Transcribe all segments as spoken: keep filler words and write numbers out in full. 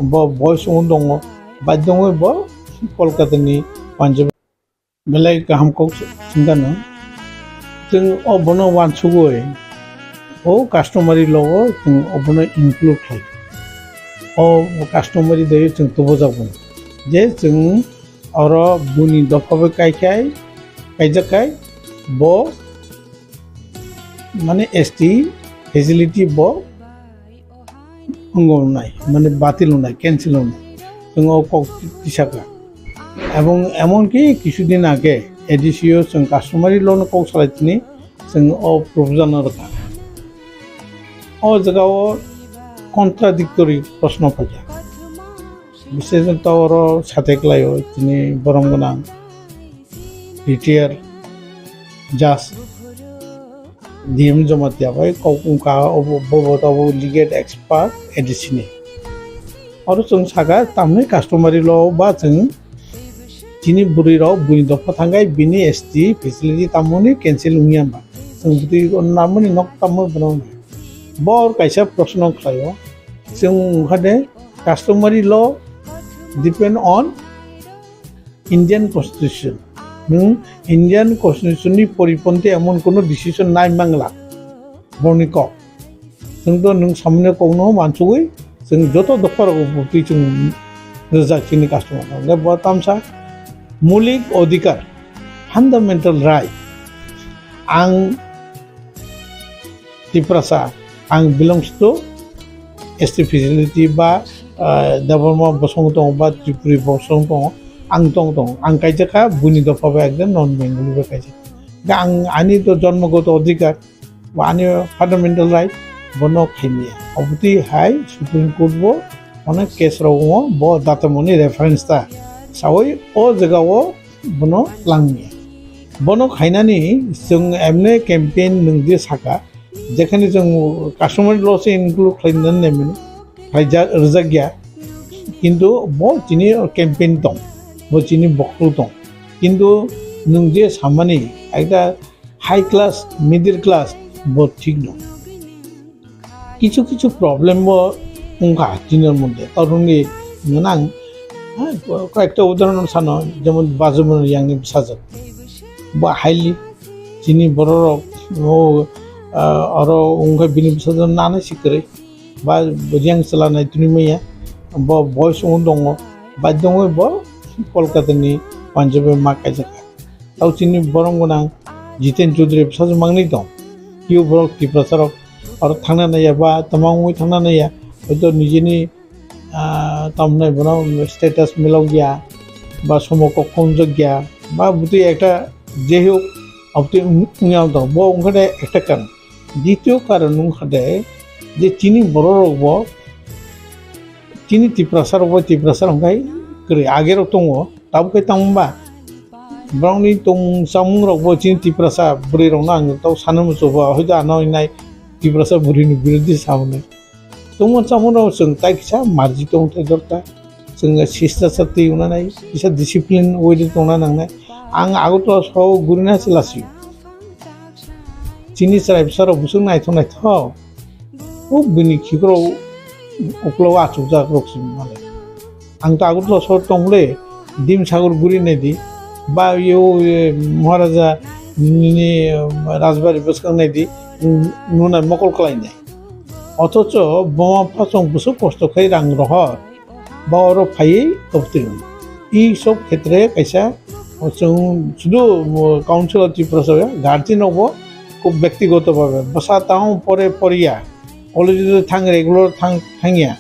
Bo boys wng tongo, baidongwi bo Kolkata ni Punjab belai kaham kok singkano. Chwng o bono wansugwi o customary law o chwng o bono include khlai. O customary de chwng tubujak bo. Je chwng oro buni dopha bai kaikhai, kaijak kai bo mane S T facility bo wngwi nai, mane batil wngnai, cancel wngnai. Chwng o kok tisaka. Ebong emonki kisudin age A D C o chwng customary law no kok salai tini chwng o proposal no rwkha. O jaga o contradictory proshno phaikha. Biseshoto oro sathai kwlaio tini borom gwnang retired judge D M Jamatia bai kok wngkha, obo, bo, bo, obo legal expert A D C ni. Oro chwng sakha tamni customary law ba chwng chini bwrwi rok buini dopha thangkhai bini S T facility tamoni cancel wngya hwnba? Chwng bwtwi namoni nok tamoni bono hwnwi. Bo kaisa proshno khlaio. Chwng wngkha de customary law depend on Indian Constitution. Nwng Indian Constitution ni poriponti emon kono decision nai mangla. Borni kok. Nwng to nwng samani kokno mansugwi, chwng joto dopha rok bwtwi chwng rijak chini customer. Hwnkhe bo tamsa mulik odhikar, fundamental right. Ang Tiprasa, ang belongs to S T facility ba, ah, Debbarma bosong tongo ba Tripuri bosong tongo, ang tong tongo, ang kaijak kha buini dopha bai ekdom non Bengali bai kaijak. Ga ang ani to jonmogoto odhikar, ba ani fundamental right, bono khaimya. Obotwi hai Supreme Court bo onek case rok wngo, bo datamoni reference ta. Sawi o jaga o bono langmya. Bono khainani chwng emne campaign nwng je saka, jekhani chwng customary law se include khlainani naimani, khlaijak, rwjak ya. Kintu bo chini campaign tong, bo chini bokol tong. Kintu nwng je samani ekta high class, middle class, bo thik no. Kichu kichu problem bo wngkha chini moddhe. Torungni nang, ha, koyekta udahoron sano, jemon Bajumon Riyangni bwsajwk. Bo highly chini bororok, o, ah, oro wngkha bini bwsajwk nanai si kwrwi. Ba Riyang chwla nai tini maya, bo boys wng tongo, bai tongwi bo Kolkata ni Punjab o ma kaijak. Tau chini borom gwnang Jiten Chaudhary bwsajwk mangni tong. Kio borok Tiprasa rok aro thangna naiya ba tama wngwi thangna naiya. Hoito nijini, ah, tamni bono status milok ya ba somo kok khonjak ya ba bwtwi ekta jehok abtwi wng-, wngya tong. Bo wngkha de ekta karon. Ditio karon wngkha de je chini borok rok bo chini Tiprasa rok bo Tiprasa rok wngkhai kwrwi age rok tongo. Tabuk khe tamo ba? Borokni tong chamung rok bo chini Tiprasa bwrwi rokno ang tau sana muchungo, hoito ano hinai Tiprasa bwrwini birodhi sa hwnwi. Tongmani chamung rok chwng tai kisa marji tong thai dorkar. Chwng sista sa twi wngna nai, kisa discipline way de tongna nangnai. Ang Agartala sao gurina se lasio. Chini chwrai bwsa rok bwswk naithok naithok. O bini khikrok uklok achukjak rok se male. Ang to Agartala sohor tong le, Dimsagar guri nai di, ba yo, e, Maharaja nini, e, Rajbari bwskang nai di, nuna mokol klai nai. Othocho buma bupha chwng bwswk kosto khai rang rohor, ba oro phaiwi tobtwi. Ei sob khetre kaisa chwng sudu, o, Council of Tripura State guardian rokbo khub byaktigoto bhabe bwsa tamo pore poriya. College o thang regular thang, thangya.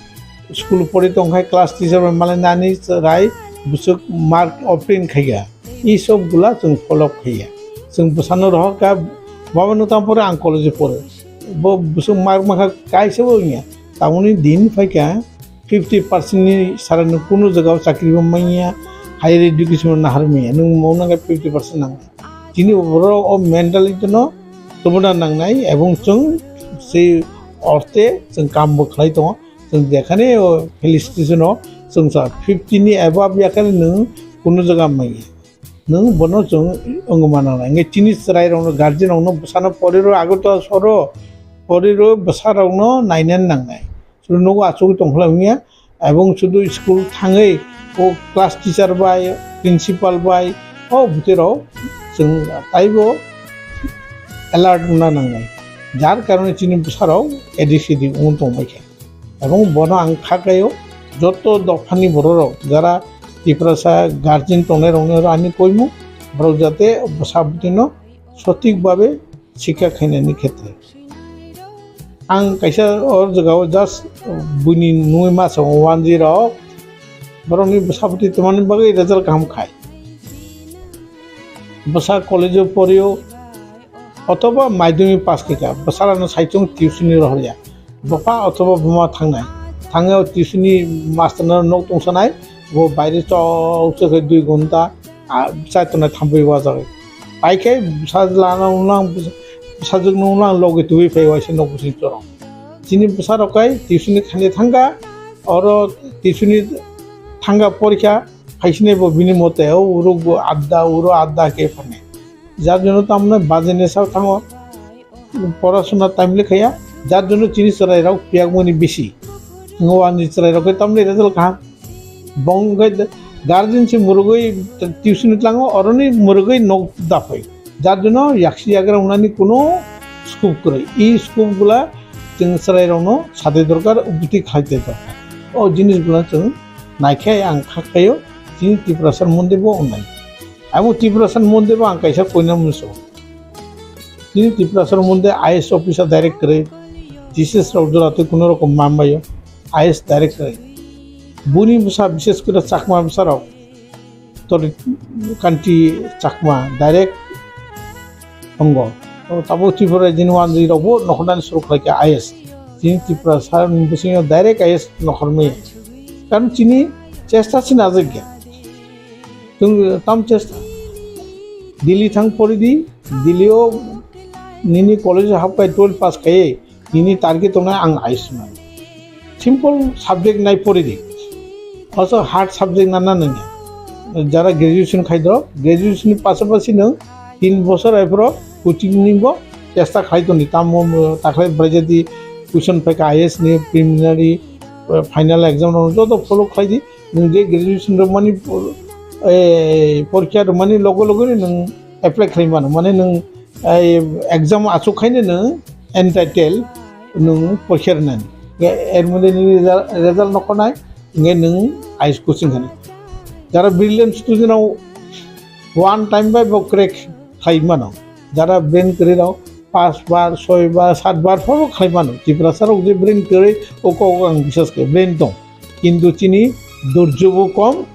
School pori tongkhai class teacher bai malai nani chwrai bwswk mark obtain khaiya. Ei sob gula chwng follow khaiya. Chwng bwsano rohor kha, "Baba, nwng tamo pore?" "Ang college o pore." Bo bwswk mark mankha kaisa bo wngya. Tamoni din phaikha fifty percent ni sara nwng kunu jaga o chakri bo manya, higher education bo nahar manya. Nwng mo nangkha fifty percent nang. Chini borok o mentality no tubuna nangnai, ebong chwng se orte chwng kam bo khlai tongo. Chwng jekhani o felicitation o chwng sa fifty ni above yakhani nwng kunu jaga manya. Nwng bono chwng wngma nangnai. Hwnkhe chini chwrai rokno, guardian rokno bwsano pori rw, Agartala sohor o pori rw bwsa rokno nainani nangnai. Chwng nogo achugwi tongkha wngya, Ebong sudu school thangwi o class teacher bai, principal bai, o bwtwi rok chwng taibo alert wngna nangnai. Jar karone chini bwsarok A D C D wng tongbaikha. Ebong bono ang kha khaio, joto dophani bororok jara Tiprasa guardian tongnai rokno ani koimung, borok jate bwsa bwtwino sothik babe sikha khainani khetre. Ang kaisa o jagao just buini nungwi masa wanjwi rok borokni bwsa bwtwi tongmani bagwi result kaham khai. Bwsa college-o porio othoba madhyamik pass khaikha, bwsarano saichung tuition-ni rohorya. Bupha othoba buma thangnai. Thangwi o tuition-ni masterno nok tongsanai, bo baire chok chok khe dui ghonta, a, chai tongnai thampui wajagwi. Paikhe bwsajlano wnglang, bwsajwkno wnglang logi tubui phai waisa nok bising chorong. Chini bwsarok kai tuition-ni khani thangkha, oro tuition-ni thangkha porikha, phaisinai bo bini mote, o uruk bo adda, uro adda khe phanai. Jar jonno tamne bajinesa thango, porasona timely khaya, jar jonno chini chwrairok piyakmani bisi. Ngo ani chwrairok khe tamni result kaham. Bong khe guardian se murugwi tuition tlango, oroni murugwi nok daphai. Jar jonno yaksi yagra wngnani kuno scope kwrwi. I scope gula chwng chwrairokno sade dorkar, bwtwi khlaite dorkar. O jinis gula chwng naikhe ang kha khaio, chini Tiprasa Monday bo wngnai. Abo Tiprasa Monday bo ang kaisa koina muso. Chini Tiprasa Monday I S officer direct kwrwi, T C S rok jora twi kuno rokom mambaio, I S direct kwrwi. Buni bwsa, bishes kore Chakma bwsarok, Tori Kanti Chakma direct tongo. O tabuk Tripura jini wanjwi rokbo nokhornani suru khlaikha I S. Chini Tiprasa ni bisingo direct I S nokhormaya. Karon chini chesta se najakya. Chwng tam chesta. Delhi thang pori di, Delhi o nini college o hapkai twelve pass khai, nini target tongnai ang I S nai. Simple subject nai pori di. Also hard subject nana nanya. Jara graduation khai do, graduation ni pasapasi nwng tin bosor aifro coaching ni bo chesta khai toni. Tamo takhai brai jadi question phaikha I S ni preliminary, eh, final exam rok joto follow khai di. Nwng je graduation rwmani por-, eh, porikha rwmani logo logo ni nwng apply khlai mano, mane nwng, eh, exam achuk khaino nwng entitled nwng porikha rwnani. Nge er mode nini result, result nokhornai, nge nwng I S coaching khani. Jara brilliant student rok one time bai bo crack khlai mano. Jara brain kwrwi rok pas bar, soi bar, sat bar pho khlai mano. Tiprasa rok je brain kwrwi, o kok ang bisas khe brain tong. Kintu chini durjo bo kom,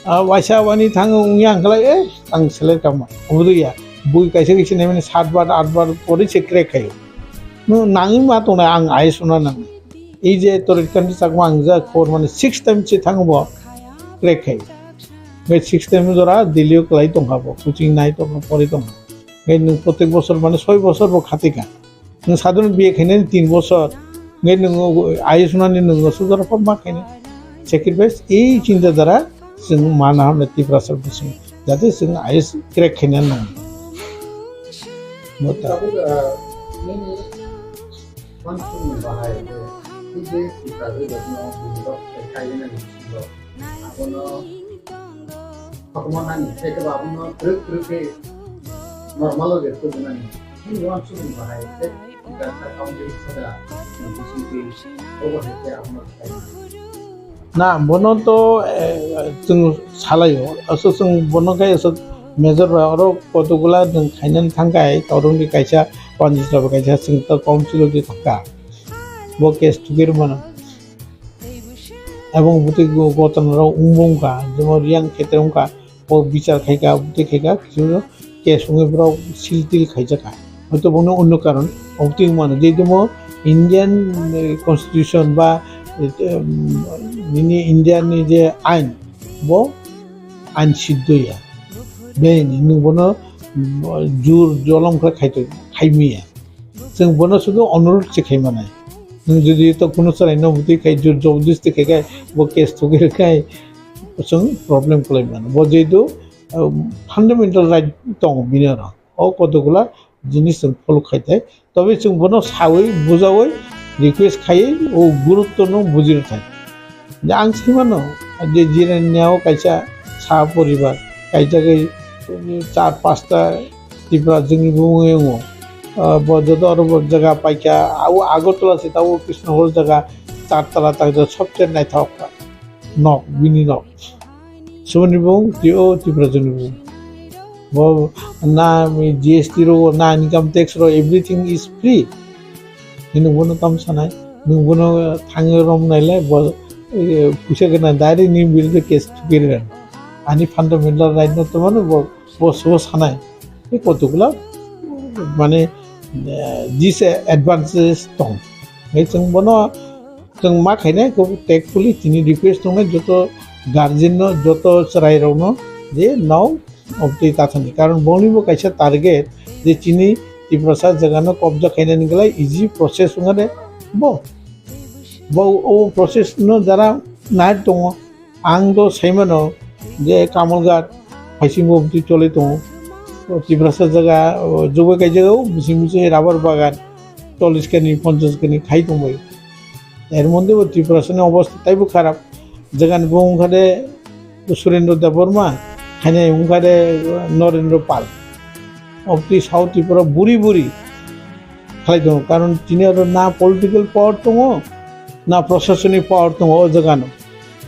ah, waisa wani thang wngya ang khlai, eh, ang seler kama. Obo ya, bui kaisa kaisa naimani sat bar, at bar pori se crack khayo. No, nangwi ma tongnai ang I S wngna nang. Ei je Torit Kanti Chakma ang ja khobor mani six time se thango bo crack khayo. Bai six time jora Delhi o kwlai tongkha bo, coaching nai tongkha, pori tongkha. Bai nwng protek bosor mani soi bosor bo khatikha. Nwng sadhon B A khainani tin bosor, hwnkhe nwng I S wngnani nwng aswk jora pha ma khainai. Sacrifice, ei chinta dhara chwng mana hamle Tiprasa bising, jate chwng I S crack khaina nang. Mota. Tabuk, ah, nini wansukni bahai je, tei je Tiprasa rok no bini rok khaina nang bisingo. Abono kotorma nani, tei kebo abono twrwk twrwk khe normal o je tubu nani. Bini uansukni bahai tei gata county sada bisingtwi obo hai khe abono khlai mano. Na, bono to, eh, chwng salaio. Aswk chwng bono khe aswk major bai oro kotokgola nwng khainani thang khe, torungni kaisa, panchayat bai kaisa, chwng to council o thang kha. Bo case thugwi rwmano. Abo bwtwi go-, gotona rok wngbo wngkha, jemon Riyang khetre wngkha, bo bichar khaikha, bwtwi khaikha, kisu case wngwi borok sil til khaijakha. Hoito bono onno karon, obotwi wngmano, jehetu mo Indian, eh, constitution ba, eh, nini India ni je ain, bo ain siddho ya. Beni nwng bono, mm, jur jolom khe khaito, khaimiya. Chwng bono sudu onurudh se khai manai. Nwng jodi to kunu chwraino bwtwi khai, jor jobordosti khai khai, bo case thugwi rwkhai, chwng problem khlai mano. Bo jehetu, um, fundamental right tongo bini oro. O kotokgola jinis chwng follow khai thai. Tobe chwng bono sawi, bujawi, request khaiwi, o gurutto no buji rw thai. Je ang sai mano, je Jirania o kaisa sa poribar, kaisa khe char pasta Tipra jwngni bumung wngo. Ah, bo joto oro bo jaga paikha, abo Agartala se tabo Krishnanagar jaga char tala tak sobse naithok nok, bini nok. Sumoni bumung twi o Tipra jwngni bumung. Bo na G S T ro, na income tax ro, everything is free. Nini bono tam sanai, nung bono thangwi rom naile, bo, eh, puisa gana direct ni bill de case thukiri rang. Ani fundamental right no tomano bo, bo so sanai. E kotokla, mane, eh, disadvantages tong. Ngai chwng bono, chwng ma khainai, ko tactfully tini request tongnai joto guardian no, joto chwrai rok no, je nao obtwi ta thani. Karon boni bo kaisa target je chini Tiprasa jaga no kobja khainani glai easy process wngkha de bo. Bo o process no jara nai tongo. Ang do saimano je Kamalghat phaising bo obtwi choli tongo. O Tiprasa jaga, o, jobai kai jaga o bising bising rubber bagan chollish kani, ponchash kani khai tongbai. Er moddhe bo Tiprasa ni obostha taibo kharap. Jagani bo wngkha de Surendra Debbarma, haino wngkha de Narendra Pal. Obtwi South Tripura buri buri khlai tongo, karon tini oro na political power tongo, na proshasonic power tongo o jagano.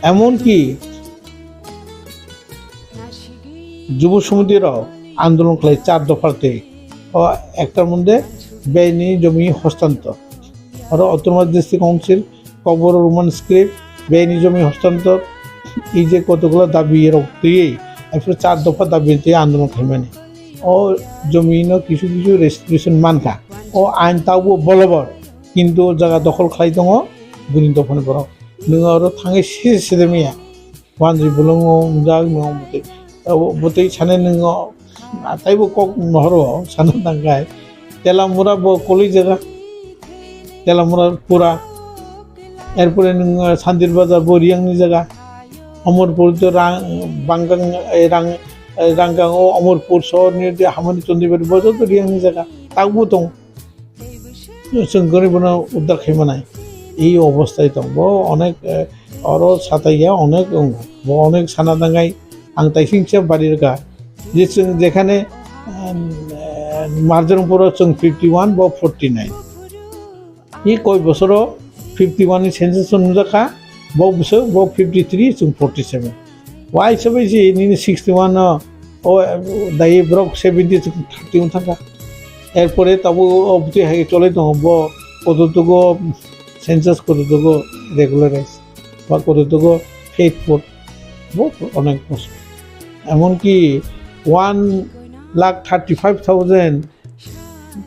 Emonki Jubo Samiti rok andolon khlai char dopha twi. O ekta moddhe bini jomi hostantor. Oro Autonomous District Council, Kokborok Roman script, bini jomi hostantor, ei je kotokla dabi rok twi, aphuru char dopha dabi twi andolon khaimani. O jomi no kisu kisu restitution mankha. O ain tabo bolobor, kintu jaga dokhol khlai tongo bini dophani borok. Nwng oro thangwi siri siri maya. Wanjwi bolongo wngjak nwng bwtwi. Abo bwtwi sanai nwng o, taibo kok nohoro sana tangkhai. Telamura bo koloi jaga. Telamura pura. Erpore nwng, ah, Santir Bazar bo Riyangni jaga. Amarpur to rang, bangkang, eh, rang, eh, rangkang o Amarpur sohor ni je Hamani Chondibari bo joto Riyangni jaga. Takbo tong. Chwng goribono uddar khai manai. Ei obosthai tong. Bo onek, eh, oro sataiya onek wngo. Bo onek sana tangai ang taisingsa bari rwkha. Je chwng jekhane, em, eh, Marjorongpuro chwng fifty one, bo forty nine. Ei koi bosoro fifty one ni census nungjakha. Bo bwswk, bo fifty three, chwng forty seven. Wai se bai se nini sixty one no, o, dai borok seventy thirty wng thangkha. Erpore tabo o bwtwi hai cholai tongo, bo kototogo census kototogo regularize, ba kototogo faithful, bo onek bosor. Emonki one lakh thirty five thousand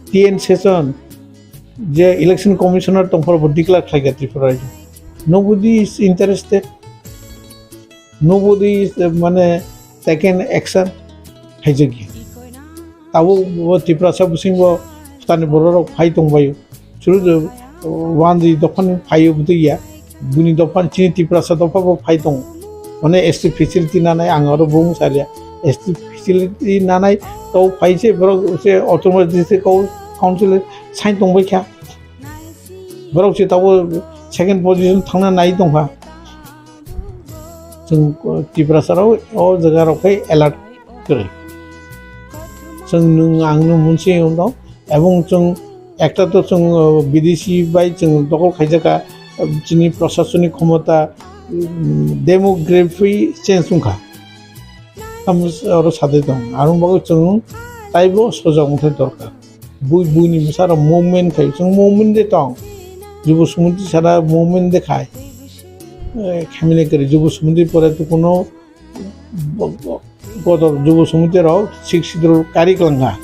T N session je election commissioner tongphuru bo declare khlaikha Tripura rajyo. Nobody is interested. Nobody is, uh, mane, taken action khaijak ya. Tabuk bo Tiprasa bising bo phtani borok rok phai tong baio. Churu, uh, wanjwi dophani phaio bwtwi ya. Bini dophani chini Tiprasa dopha bo phai tongo. Mane S T facility nanai ang oro bung saria. S T facility nanai to phai se borok se autonomous district council sign tong bai kha. Borok se tabuk second position thangna nai tongkha. Chwng Tiprasa rok o jaga rok khai alert kwrwi. Chwng nwng ang no munsi wngno, ebong chwng ekta to chwng, uh, bidesi bai chwng dokol khaijakha, uh, chini proshasoni khomota, um, demography change wngkha. Tamo oro sadai tong, arong bagwi chwng taibo sojak wngthai dorkar. Bui buini bwsarok movement khai, chwng movement de tong. Jubo Sumiti sara movement de khai. Eh, khamina kwrwi Jubo Sumiti pore to kuno bo-, bo-, bodol Jubo Sumiti rok Sixth Schedule kari kwlangkha.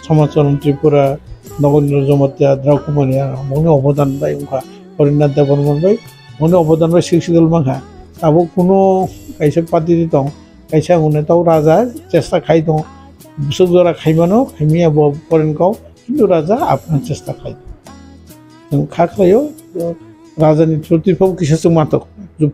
Samachon Tripura, Nogendra Jamatia, Drakumani, bongni obodan bai wngkha. Horinath Debbarma bai, bongni obodan bai Sixth Schedule mankha. Abo kuno kaisa party de tong. Kaisa hwnwi tau raja chesta khai tongo, bwswk jora khaimano, khaimya bo poren kau, kintu raja aphano chesta khai. Chwng kha khlaio, rajani through twi phabo kisa chwng matok,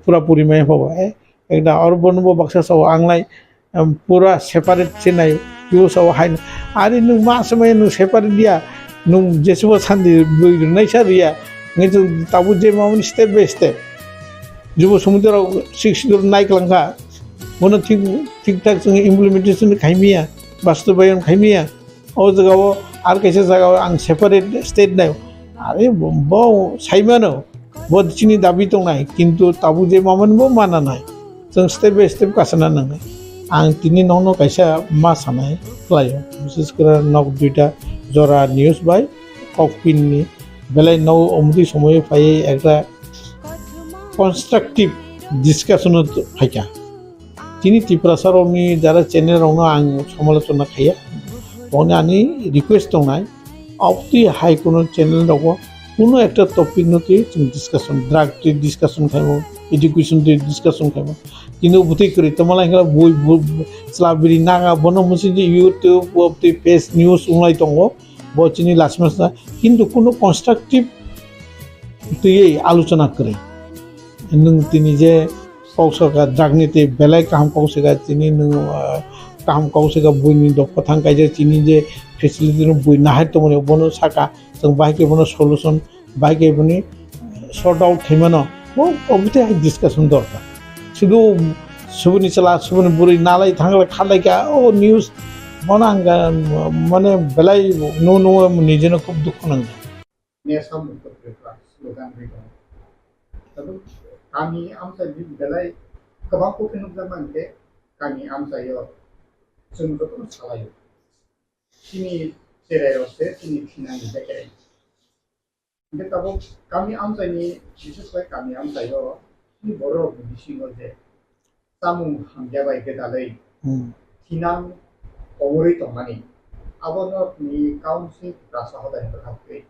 pura puri maya phabo, eh, ekda oro bono bo baksa sao, ang lai, em, pura separate se nai, yo sao hai, ari nwng ma swmai nwng separate dia, nwng jesebo sandi bwi rwnai sa riya, ngai chwng tabuk je mamani step by step. Jubo Samudra rok six schedule nai kwlangkha, bono thik, thik thak chwng implementation khaimiya, bastobayon khaimiya. O jagao ar kaisa jagao ang separate state nai. Are bo, bo saimano, bo chini dabi tongnai, kintu tabuk je mamani bo mana nai. Chwng step by step kasana nangnai. Ang tini nono kaisa ma sanai khlaio. Bises kore nok duita jora news bai kokpin ni belai no omdi somoyo phai ekta constructive discussion o phaikha. Chini Tiprasa rokni jara channel rokno ang samalochona khaiya. Boni ani request tongnai, obtwi hai kuno channel rogo kuno ekta topic no twi chwng discussion, drug twi discussion khaimo, education twi discussion khaimo. Chini obtwi kwrwi tongma lai khe bui, bui, chwla biri naga bono musi di YouTube, obtwi face news wnglai tongo. Bo chini lachima sa, kintu kuno constructive twiwi alochona kwrwi. Nwng tini je kok saka drug ni tei belai kaham kok saka chini nwng, ah, kaham kok saka buini dopha thang kaijak chini je facility no bui nahar tongmani bono saka chwng bahai khe bono solution bahai khe boni sort out khaimano bo obtwi hai discussion dorkar. Sudu subuni chwla subuni bwrwi nalai thanglai khalai kha o news bono ang mane belai no no nijeno khub dukhu nangkha. Nesam Uttar Tripura slogan ri tongo. Tabuk kami amchai ni belai kwbang kok khe nukjak mankhe kami amchaio chwng jotono salaio. Chini cherai rok se chini thinani bekereng. Hingke tabuk kami amchaini, bises khe kami amchaio chini borok ni bisingo je chamung hamya bai gwdalwi Hmm. thinang komorwi tongmani, abono ni council Tiprasa hodani bwkhak twi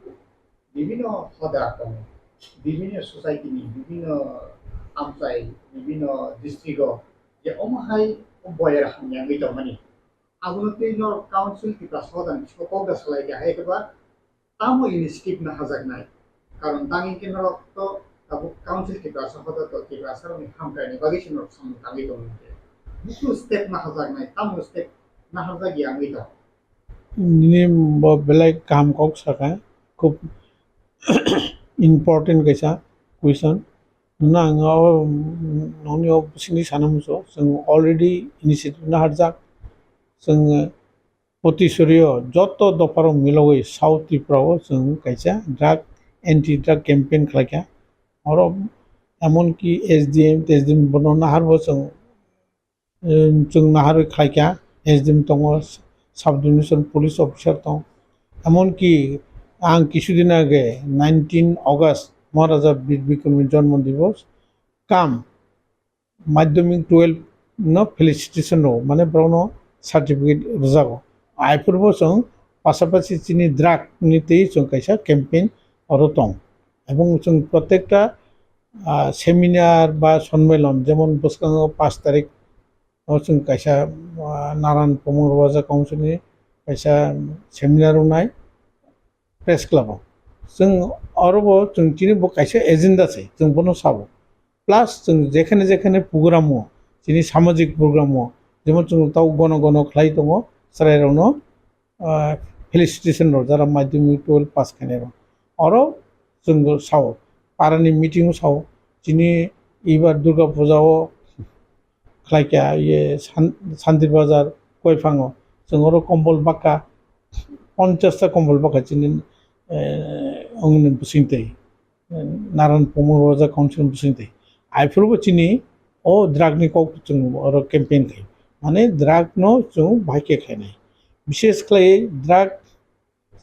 bibinno hoda tongo, bibinno society ni, bibinno amchai, bibinno district o je omo hai boyar hamya wngwi tongmani, abono twi norok council Tiprasa hodani bisingo kok da salai kha hai khe ba tamo initiative naharjaknai? Karon tang hingke norok to tabuk council Tiprasa hoda to Tiprasa rokni hamkraini bagwi se norok samung tangwi tongo hingke. Buku step naharjaknai, tamo step naharjak ya wngwi tongo? Nini bo belai kaham kok saka, khub important kaisa question. Nono ang o, nokni o bisingtwi sana muchungo, chwng already initiative naharjak, chwng Potisorio joto dopharok milogwi South Tripura o chwng kaisa drug, anti drug campaign khlaikha. Oro emonki S D M, T S D M bono naharbo chwng, em, chwng naharwi khlaikha. S D M tongo, sub division police officer tong. Emonki ang kisudin age nineteen August Maharaja Bir Bikramni jonmo divos kam madhyamik twelve no felicitation rwo, mane borokno certificate rwjago. Aphuru bo chwng pasapasi chini drug ni twi chwng kaisa campaign oro tong. Ebong chwng protekta, ah, seminar ba sonmilon, jemon bwskango pash tarik o chwng kaisa, ah, Naran Pumur Waja Council ni kaisa seminar wngnai. Press Club o. Chwng oro bo chwng chini bo kaisa agenda se, chwng bono sabo. Plus chwng jekhane jekhane program o, chini samajik program o, jemon chwng tau gono gono khlai tongo, chwrairokno, ah, felicitation rok jara madhyamik twelve pass khainai rok. Oro chwng bo sao, parani meeting o sao, chini ibar Durga Puja o khlaikha, iye, San-, Santir Bazar, Koiphang o. Chwng oro kombol baka, ponchash ta kombol baka chini, eh, ongni bisingtwi, eh, Naran Pumur Waja Council ni bisingtwi. Aphuru bo chini o drug ni kok chwng oro campaign khai. Mane drug no chwng bahai khe khainai. Bishes khlai drug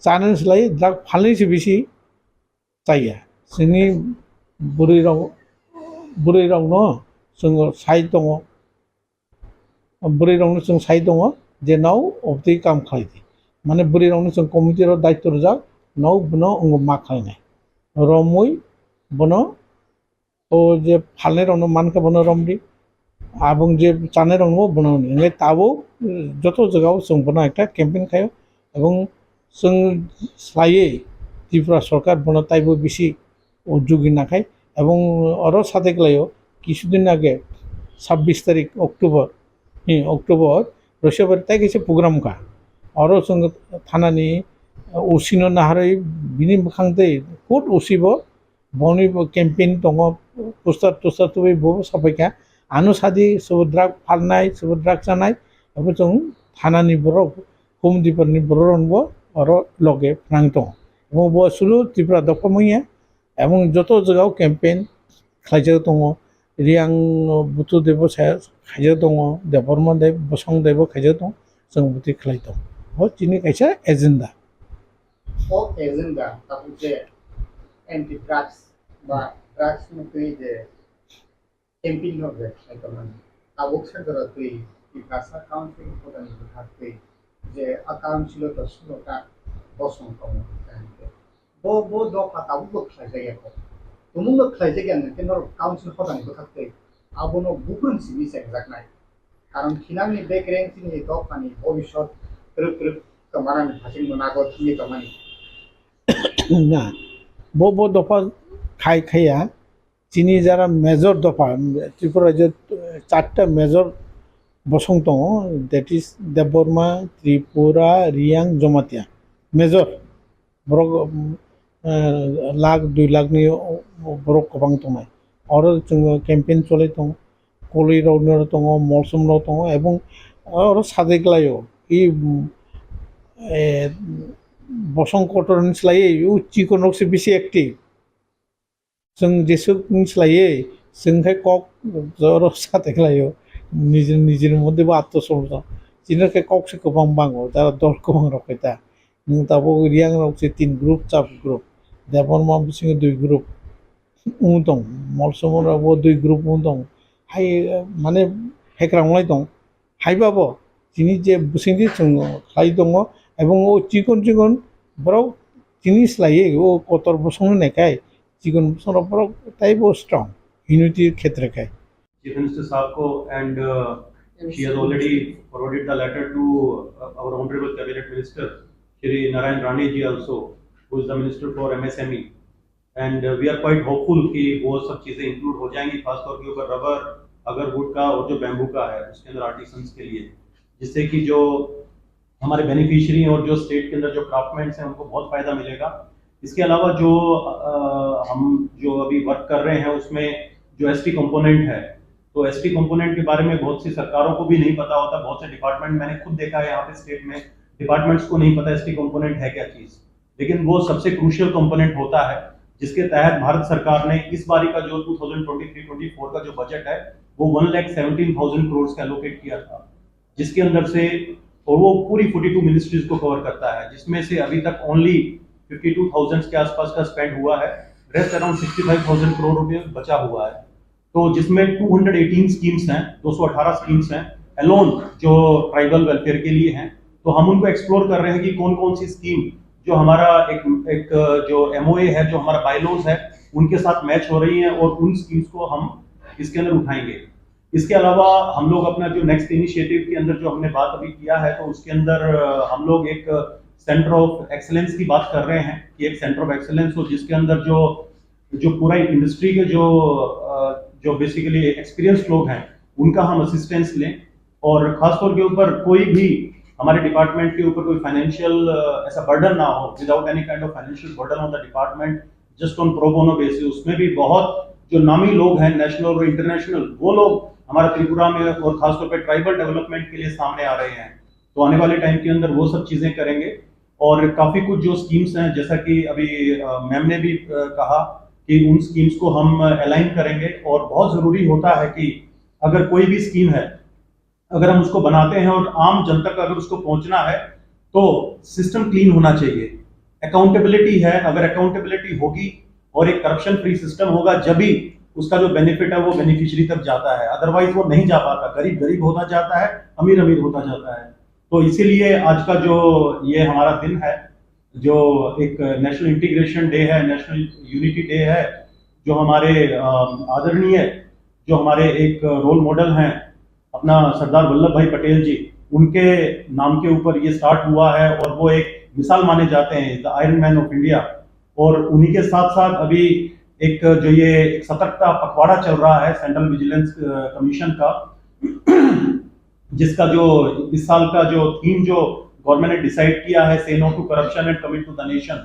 chanani slai drug phalnai se bisi chaya. Chini bwrwi rok, bwrwi rokno chwng sai tongo. Bwrwi rokno chwng sai tongo je nao obtwi kam khlai di. Mane bwrwi rokno chwng committee rok daityo rwjak, nao bono wngo ma khlainai. Romwi bono o je phalnai rokno mankha bono romdi, abong je chanai rokno bono romdi. Hingke tabuk, eh, joto jagao chwng bono ekta campaign khaio, ebong chwng slaiwi Tripura sorkar bono taibo bisi o jugi nakhai, ebong oro sate klaio kisudin age sabbish tarik October, eh, October, Roisabari tai kaisa program kha. Oro chwng thanani, eh, O C no naharwi bini bwkhang tei khud O C bo boni bo campaign tongo, poster toster tubui bo sapai kha. Ano sadi sobo drug phalnai, sobo drug chanai, abo chwng thanani borok, home department ni borok rok bo oro loge phnang tongo. Abo bo sulu Tripura dopha manya, abo joto jaga o campaign khlaijak tongo. Riang Buthu Debo sa khaijak tongo, Debbarma Deb, Bosong Debo khaijak tongo, chwng bwtwi khlai tongo. Bo chini kaisa agenda. O agenda tabuk je anti drugs ba drugs ni twi je campaign no je khlai tongmani. Tabuk se jora twi Tiprasa Council ni hodani bwkhak twi je a council o to sulo ta bosong tongo. Bo, bo dopha tabukbo khlaijak ya kho. Tumungno khlaijak ya hwnkhe norok council hodani bwkhak twi abono buphurung simi chengjaknai. Karon thinangni bekreng chini dophani bobisot twrwk twrwk tongmanani hasingno nago thangwi tongmani. Na, bo, bo dopha khai khaiya, chini jara major dopha, Tripura rajyo, eh, charta major bosong tongo, that is Debbarma, Tripura, Riang, Jamatia. Major. Borok, um, eh, lakh, dui lakh ni borok kwbang tongnai. Oro chwng campaign cholai tongo. Koloi rok no tongo, Molsom rok tongo, ebong oro sajai klaio. I, um, eh, bosong kotor ni slai o chikon rok se bisi active. Chwng jesuk ni slai, chwng khe kok joro sate khlaio, nijini, nijini moddhe bo atto somjak. Chini khe kok se kwbang bango, jara dol kwbang rok khe ta. Nwng tabuk Riang rok se tin group, char group. Debbarma bisingo dui group wng tong, Molsom rok bo dui group wng tong. Hai, mane, hekrang lai tong. Haiba bo chini je bwswngdi chwng khlai tongo, ebong o chikon chikon borok chini slai o kotor bosongno naikhai, chikon bosongrok borok taibo strong, unity khetre khai. Chief Minister Saab ko, and uh, she has already forwarded the letter to uh, our Honorable Cabinet Minister Shri Narayan Rane ji also, who is the Minister for M S M E. And uh, we are quite hopeful कि वो सब चीज़ें इंक्लूड हो जाएंगी, खासतौर के ऊपर rubber, agarwood का और जो बैम्बू का है उसके अंदर आर्टिसंस के लिए, जिससे कि जो हमारे बेनिफिशियरी और जो स्टेट के अंदर जो क्राफ्टमैन्स हैं उनको बहुत फ़ायदा मिलेगा। इसके अलावा जो अ, हम जो अभी वर्क कर रहे हैं उसमें जो एसटी कंपोनेंट है, तो एसटी कंपोनेंट के बारे में बहुत सी सरकारों को भी नहीं पता होता। बहुत से डिपार्टमेंट, मैंने खुद देखा है यहाँ पे स्टेट में, डिपार्टमेंट्स को नहीं पता एसटी कंपोनेंट है क्या चीज़। लेकिन वो सबसे क्रूशियल कंपोनेंट होता है, जिसके तहत भारत सरकार ने इस बारी का जो twenty twenty three twenty four का जो बजट है, वो वन लाख सेवनटीन थाउजेंड करोड़ का एलोकेट किया था, जिसके अंदर से, और वो पूरी फोर्टी टू मिनिस्ट्रीज को कवर करता है, जिसमें से अभी तक ओनली फिफ्टी टू थाउजेंड के आसपास का स्पेंड हुआ है। Rest around sixty five thousand crore रुपये बचा हुआ है। तो जिसमें टू हंड्रेड एटीन स्कीम्स हैं, दो सौ अठारह स्कीम्स हैं अलोन, जो ट्राइबल वेलफेयर के लिए हैं। तो हम उनको एक्सप्लोर कर रहे हैं कि कौन कौन सी स्कीम जो हमारा एक, एक जो एमओए है, जो हमारा बायलॉज है, उनके साथ मैच हो रही हैं और उन स्कीम्स को हम इसके अंदर उठाएंगे। इसके अलावा हम लोग अपना जो नेक्स्ट इनिशिएटिव के अंदर जो हमने बात अभी किया है, तो उसके अंदर अ, हम लोग एक सेंटर ऑफ एक्सीलेंस की बात कर रहे हैं कि एक सेंटर ऑफ एक्सीलेंस हो, जिसके अंदर जो जो पूरा इंडस्ट्री के जो अ, जो बेसिकली एक्सपीरियंस लोग हैं, उनका हम असिस्टेंस लें। और खासतौर के ऊपर कोई भी हमारे डिपार्टमेंट के ऊपर कोई फाइनेंशियल ऐसा बर्डन ना हो, without any kind of financial burden on the department, just on pro bono basis। उसमें भी बहुत जो नामी लोग हैं नेशनल और इंटरनेशनल, वो लोग हमारा त्रिपुरा में और खासतौर पे ट्राइबल डेवलपमेंट के लिए सामने आ रहे हैं। तो आने वाले टाइम के अंदर वो सब चीज़ें करेंगे। और काफ़ी कुछ जो स्कीम्स हैं, जैसा कि अभी मैम ने भी कहा कि उन स्कीम्स को हम अलाइन करेंगे। और बहुत ज़रूरी होता है कि अगर कोई भी स्कीम है, अगर हम उसको बनाते हैं और आम जन तक अगर उसको पहुंचना है, तो सिस्टम क्लीन होना चाहिए। अकाउंटेबिलिटी है, अगर अकाउंटेबिलिटी होगी और एक करप्शन फ्री सिस्टम होगा, जब ही उसका जो बेनिफिट है वो बेनिफिशियरी तक जाता है, अदरवाइज वो नहीं जा पाता। गरीब गरीब होता जाता है, अमीर अमीर होता जाता है। तो इसीलिए आज का जो ये हमारा दिन है, जो एक नेशनल इंटीग्रेशन डे है, नेशनल यूनिटी डे है, जो हमारे आदरणीय, जो हमारे एक रोल मॉडल हैं अपना सरदार वल्लभ भाई पटेल जी, उनके नाम के ऊपर ये स्टार्ट हुआ है और वो एक मिसाल माने जाते हैं, the iron man of India. और उन्हीं के साथ साथ अभी एक जो ये एक सतर्कता पखवाड़ा चल रहा है सेंट्रल विजिलेंस कमीशन का, जिसका जो इस साल का जो थीम जो गवर्नमेंट ने डिसाइड किया है, से no to corruption and commit to the nation.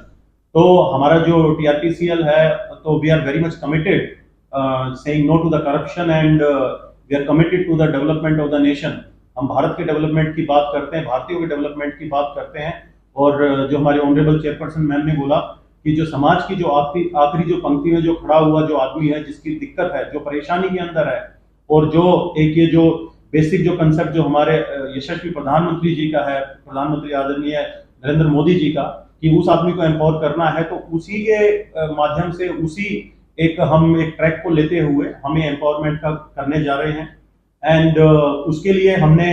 तो हमारा जो टीआरपीसीएल है, तो we are very much committed uh, saying no to the corruption and uh, we are committed to the development of the nation. हम भारत के डेवलपमेंट की बात करते हैं, भारतीयों के डेवलपमेंट की बात करते हैं। और uh, जो हमारे ऑनरेबल चेयरपर्सन मैम ने बोला कि जो समाज की जो आखिरी आखिरी जो पंक्ति में जो खड़ा हुआ जो आदमी है, जिसकी दिक्कत है, जो परेशानी के अंदर है, और जो एक ये जो बेसिक जो कंसेप्ट जो हमारे यशस्वी प्रधानमंत्री जी का है, प्रधानमंत्री आदरणीय नरेंद्र मोदी जी का, कि उस आदमी को एम्पावर करना है, तो उसी के माध्यम से उसी एक हम एक ट्रैक को लेते हुए हम ये एम्पावरमेंट का करने जा रहे हैं। एंड uh, उसके लिए हमने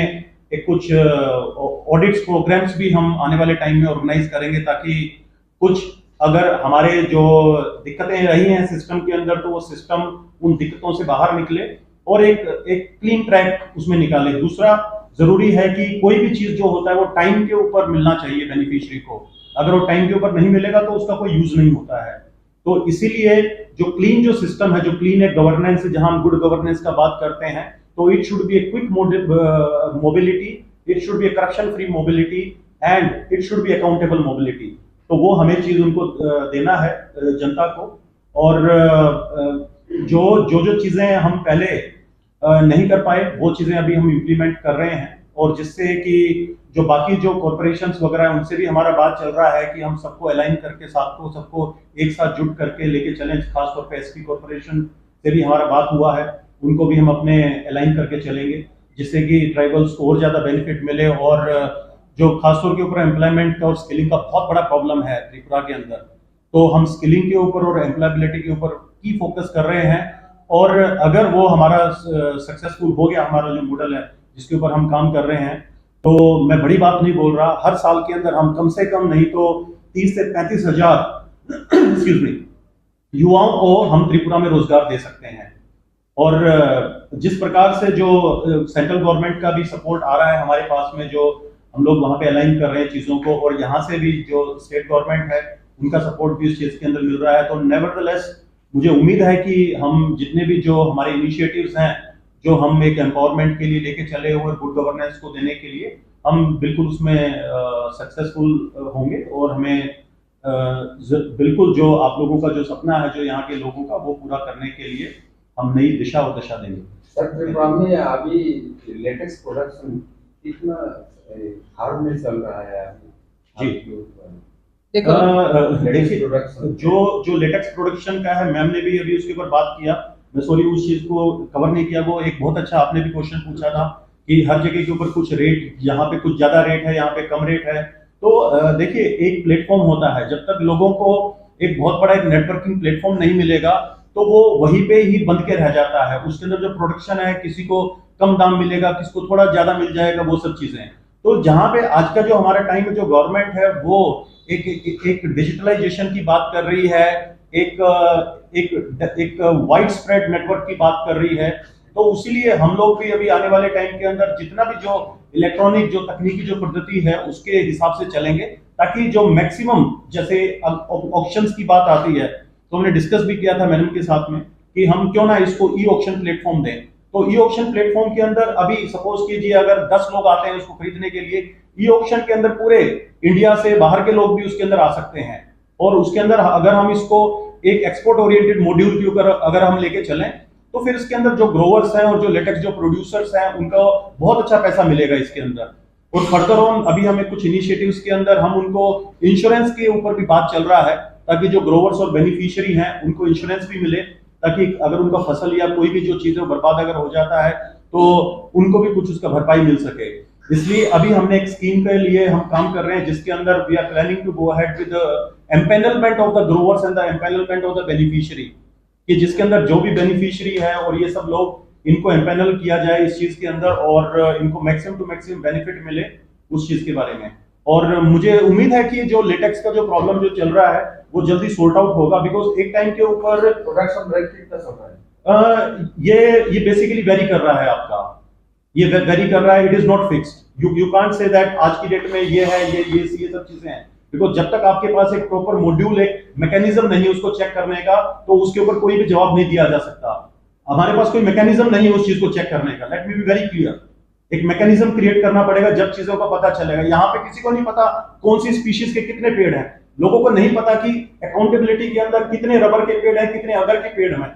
एक कुछ ऑडिट्स uh, प्रोग्राम्स भी हम आने वाले टाइम में ऑर्गेनाइज करेंगे, ताकि कुछ अगर हमारे जो दिक्कतें रही हैं सिस्टम के अंदर, तो वो सिस्टम उन दिक्कतों से बाहर निकले और एक एक क्लीन ट्रैक उसमें निकाले। दूसरा, जरूरी है कि कोई भी चीज जो होता है वो टाइम के ऊपर मिलना चाहिए बेनिफिशियरी को। अगर वो टाइम के ऊपर नहीं मिलेगा तो उसका कोई यूज नहीं होता है। तो इसीलिए जो क्लीन जो सिस्टम है, जो क्लीन एक गवर्नेंस है, जहां हम गुड गवर्नेंस का बात करते हैं, तो it should be a quick mobility, it should be a corruption free mobility and it should be accountable mobility। तो वो हमें चीज उनको देना है जनता को। और जो जो जो चीजें हम पहले नहीं कर पाए, वो चीजें अभी हम इम्प्लीमेंट कर रहे हैं, और जिससे कि जो बाकी जो कॉरपोरेशन वगैरह है, उनसे भी हमारा बात चल रहा है कि हम सबको अलाइन करके, साथ को सबको एक साथ जुट करके लेके चलें। खासतौर पर एसपी कॉरपोरेशन से भी हमारा बात हुआ है, उनको भी हम अपने अलाइन करके चलेंगे, जिससे कि ट्राइबल्स को और ज्यादा बेनिफिट मिले। और जो खासतौर के ऊपर एम्प्लॉयमेंट का और स्किलिंग का बहुत बड़ा प्रॉब्लम है त्रिपुरा के अंदर, तो हम स्किलिंग के ऊपर और एम्प्लॉयबिलिटी के ऊपर की फोकस कर रहे हैं। और अगर वो हमारा सक्सेसफुल हो गया, हमारा जो मॉडल है जिसके ऊपर हम काम कर रहे हैं, तो मैं बड़ी बात नहीं बोल रहा, हर साल के अंदर हम कम से कम नहीं तो तीस से पैंतीस हजार एक्सक्यूज मी, युवाओं को हम त्रिपुरा में रोजगार दे सकते हैं। और जिस प्रकार से जो सेंट्रल गवर्नमेंट का भी सपोर्ट आ रहा है हमारे पास में, जो हम लोग वहाँ पे अलाइन कर रहे हैं चीज़ों को, और यहाँ से भी जो स्टेट गवर्नमेंट है उनका सपोर्ट भी इस चीज़ के अंदर मिल रहा है, तो नेवरदलेस मुझे उम्मीद है कि हम जितने भी जो हमारे इनिशिएटिव्स हैं, जो हम एक एम्पावरमेंट के लिए लेके चले हुए, गुड गवर्नेंस को देने के लिए, हम बिल्कुल उसमें सक्सेसफुल होंगे और हमें बिल्कुल जो आप लोगों का जो सपना है, जो यहाँ के लोगों का, वो पूरा करने के लिए हम नई दिशा और दशा देंगे। सर, त्रिपुरा में अभी लेटेक्स प्रोडक्शन कितना हार्ड में चल रहा है अभी? जी। देखिए, जो जो लेटेक्स प्रोडक्शन का है, मैम ने भी अभी उसके ऊपर बात किया। मैं सॉरी, उस चीज को कवर नहीं किया। वो एक बहुत अच्छा आपने भी क्वेश्चन पूछा था कि हर जगह के ऊपर कुछ रेट, यहाँ पे कुछ ज्यादा रेट है, यहाँ पे कम रेट है। तो देखिए, एक प्लेटफॉर्म होता है, जब तक लोगों को एक बहुत बड़ा एक नेटवर्किंग प्लेटफॉर्म नहीं मिलेगा, तो वो वहीं पे ही बंद के रह जाता है। उसके अंदर जो प्रोडक्शन है, किसी को कम दाम मिलेगा, किसको थोड़ा ज्यादा मिल जाएगा, वो सब चीजें। तो जहाँ पे आज का जो हमारा टाइम में जो गवर्नमेंट है, वो एक एक, एक डिजिटलाइजेशन की बात कर रही है, एक एक एक वाइड स्प्रेड नेटवर्क की बात कर रही है। तो उसीलिए हम लोग भी अभी आने वाले टाइम के अंदर जितना भी जो इलेक्ट्रॉनिक जो तकनीकी जो पद्धति है, उसके हिसाब से चलेंगे, ताकि जो मैक्सिमम, जैसे ऑक्शंस की बात आती है, तो हमने डिस्कस भी किया था मैडम के साथ में कि हम क्यों ना इसको ई ऑक्शन प्लेटफॉर्म दें। तो ई ऑक्शन प्लेटफॉर्म के अंदर अभी सपोज कीजिए, अगर दस लोग आते हैं उसको खरीदने के लिए, ई ऑक्शन के अंदर पूरे इंडिया से बाहर के लोग भी उसके अंदर आ सकते हैं। और उसके अंदर अगर हम इसको एक एक्सपोर्ट ओरिएंटेड मॉड्यूल के ऊपर अगर हम लेके चलें, तो फिर इसके अंदर जो ग्रोवर्स हैं और जो लेटेक्स जो प्रोड्यूसर्स हैं, उनका बहुत अच्छा पैसा मिलेगा इसके अंदर। और फर्दर ऑन अभी हमें कुछ इनिशिएटिव्स के अंदर हम उनको इंश्योरेंस के ऊपर भी बात चल रहा है, ताकि जो ग्रोवर्स और बेनिफिशियरी हैं, उनको इंश्योरेंस भी मिले, ताकि अगर उनका फसल या कोई भी जो चीजें बर्बाद अगर हो जाता है, तो उनको भी कुछ उसका भरपाई मिल सके। इसलिए अभी हमने एक स्कीम के लिए हम काम कर रहे हैं, जिसके अंदर we are planning to go ahead with the empanelment of the growers and the empanelment of the beneficiary, कि जिसके अंदर जो भी बेनिफिशियरी है और ये सब लोग, इनको एम्पैनल किया जाए इस चीज के अंदर और इनको मैक्सिमम टू मैक्सिमम बेनिफिट मिले उस चीज के बारे में। और मुझे उम्मीद है कि जो लेटेक्स का जो प्रॉब्लम जो चल रहा है, वो जल्दी सॉर्ट आउट होगा, बिकॉज एक टाइम के ऊपर प्रोडक्शन रेट कितना चल रहा है? अ, ये ये बेसिकली वेरी कर रहा है आपका, ये वेरी कर रहा है। It is not fixed, you you can't say that आज की डेट में ये है, ये ये ये सब चीजें हैं, बिकॉज जब तक आपके पास एक प्रॉपर मॉड्यूल, एक मैकेनिज्म नहीं है उसको चेक करने का, तो उसके ऊपर कोई भी जवाब नहीं दिया जा सकता। हमारे पास कोई मैकेनिज्म नहीं है उस चीज को चेक करने का। Let me be very clear. एक मैकेनिज्म क्रिएट करना पड़ेगा, जब चीजों का पता चलेगा। यहाँ पे किसी को नहीं पता कौन सी स्पीशीज के कितने पेड़ हैं, लोगों को नहीं पता कि अकाउंटेबिलिटी के अंदर कितने रबर के पेड़ हैं, कितने अगर के पेड़ हैं।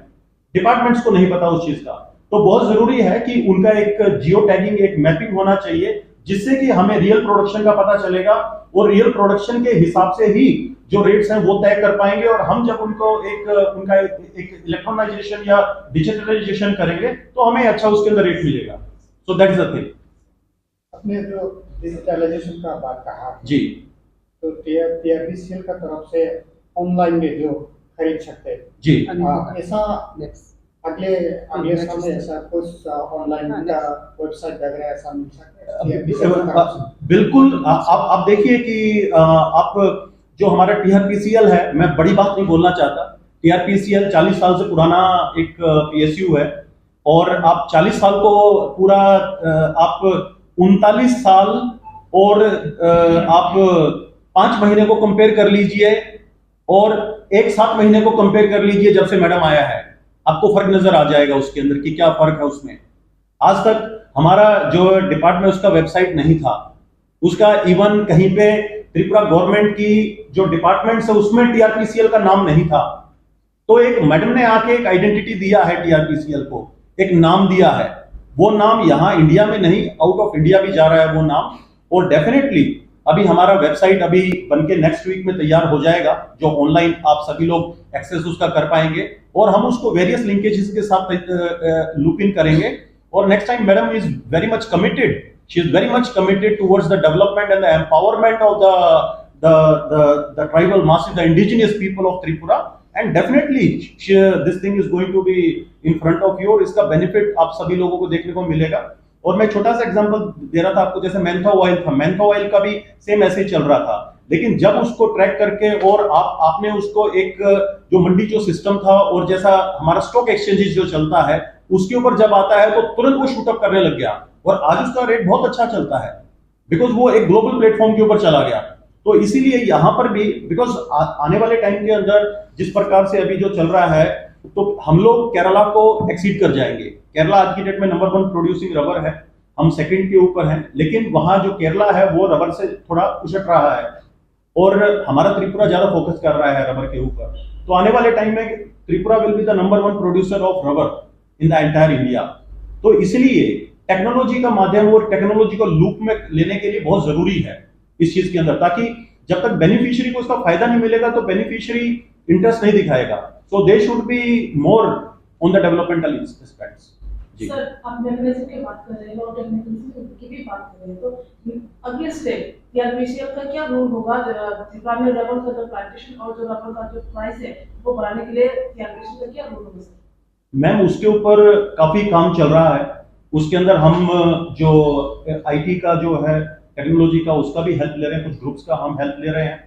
डिपार्टमेंट्स को नहीं पता उस चीज का। तो बहुत जरूरी है कि उनका एक जियो टैगिंग, एक मैपिंग होना चाहिए, जिससे कि हमें रियल प्रोडक्शन का पता चलेगा और रियल प्रोडक्शन के हिसाब से ही जो रेट्स हैं वो तय कर पाएंगे। और हम जब उनको एक उनका एक इलेक्ट्रॉनाइजेशन या डिजिटलाइजेशन करेंगे तो हमें अच्छा उसके अंदर रेट मिलेगा। So that is the thing. आपने जो डिजिटलाइजेशन का बात कहा, जी। तो टीआरपीसीएल का तरफ से ऑनलाइन में जो खरीद सकते हैं, जी। हाँ, ऐसा अगले अगले साल में ऐसा कुछ ऑनलाइन का वेबसाइट वगैरह ऐसा मिल सकता है? बिल्कुल। आप आप देखिए कि आप जो हमारा टीआरपीसीएल है, मैं बड़ी बात नहीं बोलना चाहता। टीआरपीसीएल चालीस साल से पुराना एक पीएसयू है और आप चालीस साल को पूरा आप उनतालीस साल और आप पांच महीने को कंपेयर कर लीजिए और एक सात महीने को कंपेयर कर लीजिए जब से मैडम आया है। आपको फर्क नजर आ जाएगा उसके अंदर कि क्या फर्क है उसमें। आज तक हमारा जो डिपार्टमेंट, उसका वेबसाइट नहीं था, उसका इवन कहीं पे त्रिपुरा गवर्नमेंट की जो डिपार्टमेंट्स है उसमें टीआरपीसीएल का नाम नहीं था। तो एक मैडम ने आके एक आइडेंटिटी दिया है टीआरपीसीएल को, एक नाम दिया है। वो नाम यहाँ इंडिया में नहीं, आउट ऑफ इंडिया भी जा रहा है वो नाम। और डेफिनेटली अभी हमारा वेबसाइट अभी बन के नेक्स्ट वीक में तैयार हो जाएगा, जो ऑनलाइन आप सभी लोग एक्सेस उसका कर पाएंगे और हम उसको वेरियस लिंकेजेस के साथ लूप इन करेंगे। और next time madam is very much committed, she is very much committed towards the development and the empowerment of the the the, the tribal masses, the indigenous people of Tripura, and definitely she, this thing is going to be in front of you और इसका बेनिफिट आप सभी लोगों को देखने को मिलेगा। और मैं छोटा सा एग्जांपल दे रहा था आपको, जैसे मेंथा ऑयल था, मेंथा ऑयल का भी सेम ऐसे ही चल रहा था, लेकिन जब उसको ट्रैक करके और आप आपने उसको एक जो मंडी जो सिस्टम था और जैसा हमारा स्टॉक एक्सचेंजेस जो चलता है उसके ऊपर जब आता है तो तुरंत वो शूट अप करने लग गया और आज उसका रेट बहुत अच्छा चलता है, बिकॉज वो एक ग्लोबल प्लेटफॉर्म के ऊपर चला गया। तो इसीलिए यहाँ पर भी, बिकॉज आने वाले टाइम के अंदर जिस प्रकार से अभी जो चल रहा है, तो हम लोग केरला को एक्सीड कर जाएंगे। केरला आज की डेट में नंबर वन प्रोड्यूसिंग रबर है, हम सेकंड के ऊपर हैं, लेकिन वहाँ जो केरला है वो रबर से थोड़ा उछट रहा है और हमारा त्रिपुरा ज्यादा फोकस कर रहा है रबर के ऊपर। तो आने वाले टाइम में Tripura will be the number one producer of rubber in the entire India. तो इसलिए टेक्नोलॉजी का माध्यम और टेक्नोलॉजी को लूप में लेने के लिए बहुत जरूरी है इस चीज के अंदर, ताकि जब तक बेनिफिशियरी को इसका फायदा नहीं मिलेगा तो बेनिफिशियरी इंटरेस्ट नहीं दिखाएगा। So they should be more on the developmental aspects. जी। सर, आप मेकैनिज्म की बात कर रहे हो और टेक्निकल की भी बात कर रहे हो, तो अगले स्टेप टीआरपीसीएल का क्या रोल होगा? अ, त्रिपुरा में रबर का जो प्लांटेशन और जो रबर का जो प्राइस है, वो बढ़ाने के लिए टीआरपीसीएल का क्या रोल होगा, सर? मैम, उसके ऊपर काफी काम चल रहा है। उसके अंदर हम, अ, जो आईटी का जो है, टेक्नोलॉजी का, उसका भी हेल्प ले रहे हैं, कुछ ग्रुप्स का हम हेल्प ले रहे हैं।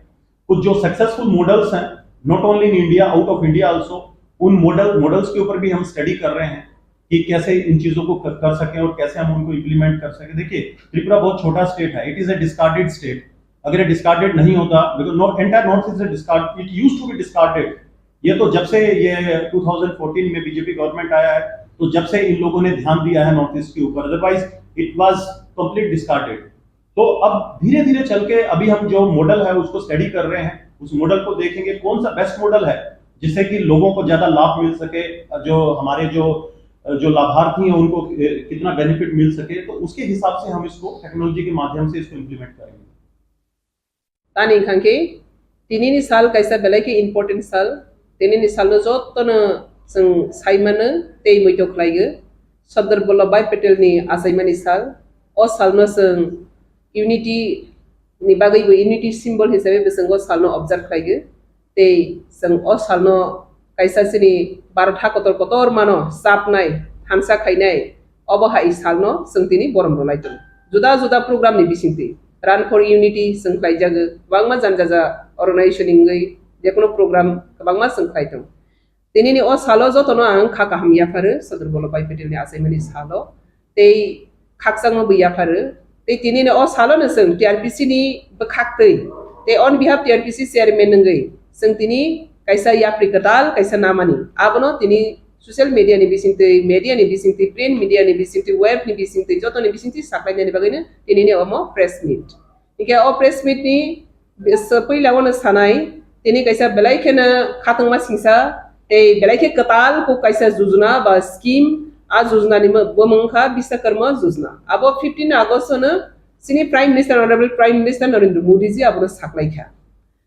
कुछ जो सक्सेसफुल मॉडल्स हैं, not only in India, out of India also, उन मॉडल मॉडल्स के ऊपर भी हम स्टडी कर रहे हैं कि कैसे इन चीजों को कर, कर सकें और कैसे हम उनको इम्प्लीमेंट कर सकें। देखिए, त्रिपुरा बहुत छोटा स्टेट है, it is a discarded state। अगर ये डिस्कार्डेड नहीं होता, because north, entire north east is discard, it used to be discarded. ये तो जब से ये ट्वेंटी फ़ोर्टीन में बीजेपी गवर्नमेंट आया है, तो जब से इन लोगों ने ध्यान दिया है नॉर्थ ईस्ट के ऊपर, otherwise it was complete discarded. तो अब धीरे धीरे चल के अभी हम जो मॉडल है उसको स्टडी कर रहे हैं, उस मॉडल को देखेंगे कौन सा बेस्ट मॉडल है जिससे कि लोगों को ज्यादा लाभ मिल सके, जो हमारे जो जो लाभार्थी हैं उनको कितना बेनिफिट मिल सके, तो उसके हिसाब से हम इसको टेक्नोलॉजी के माध्यम से इसको इम्प्लीमेंट करेंगे। Tani wngkha khe, tinini sal kaisa belai khe important sal. Tinini salno jotono chwng sai mano tei muitu khlaigo. Sardar Vallabhbhai Patel ni achaimani sal. O salno chwng unity ni bagwi bo unity symbol hisabe bo chwng o salno observe khlaigo. Tei chwng o salno kaisa chini Bharat ha kotor kotor mano chapnai, thansa khainai, obo hai salno chwng tini borom rwlai tongo. Juda juda program ni bisingtwi Run for Unity chwng khlaijago, kwbangma jani jaja organization ni wngwi jekono program kwbangma chwng khlai tongo. Tinini o salo jotono ang kha kaham yapharo Sardar Vallabhbhai Patel ni achaimani salo. Tei khakchangma bo yapharo. Tei tinini o salo no chwng T R P C ni bwkhak twi, tei on behalf T R P C chairman wngwi chwng tini kaisa yapri kwtal kaisa namani. Abono tini social media ni bisingtwi, media ni bisingtwi, print media ni bisingtwi, web ni bisingtwi, joto ni bisingtwi saklainani bagwi no tinini omo press meet. Hingke o press meet ni puila wano sanai, tini kaisa belai kheno khatungma singsa, Tei belai khe kwtal kok kaisa jujuna ba scheme, a jujuna ni mo-, bo mung kha Biswakarma Jujuna. Abo fifteen August no chini Prime Minister, Honorable Prime Minister Narendra Modi ji abono saklai kha.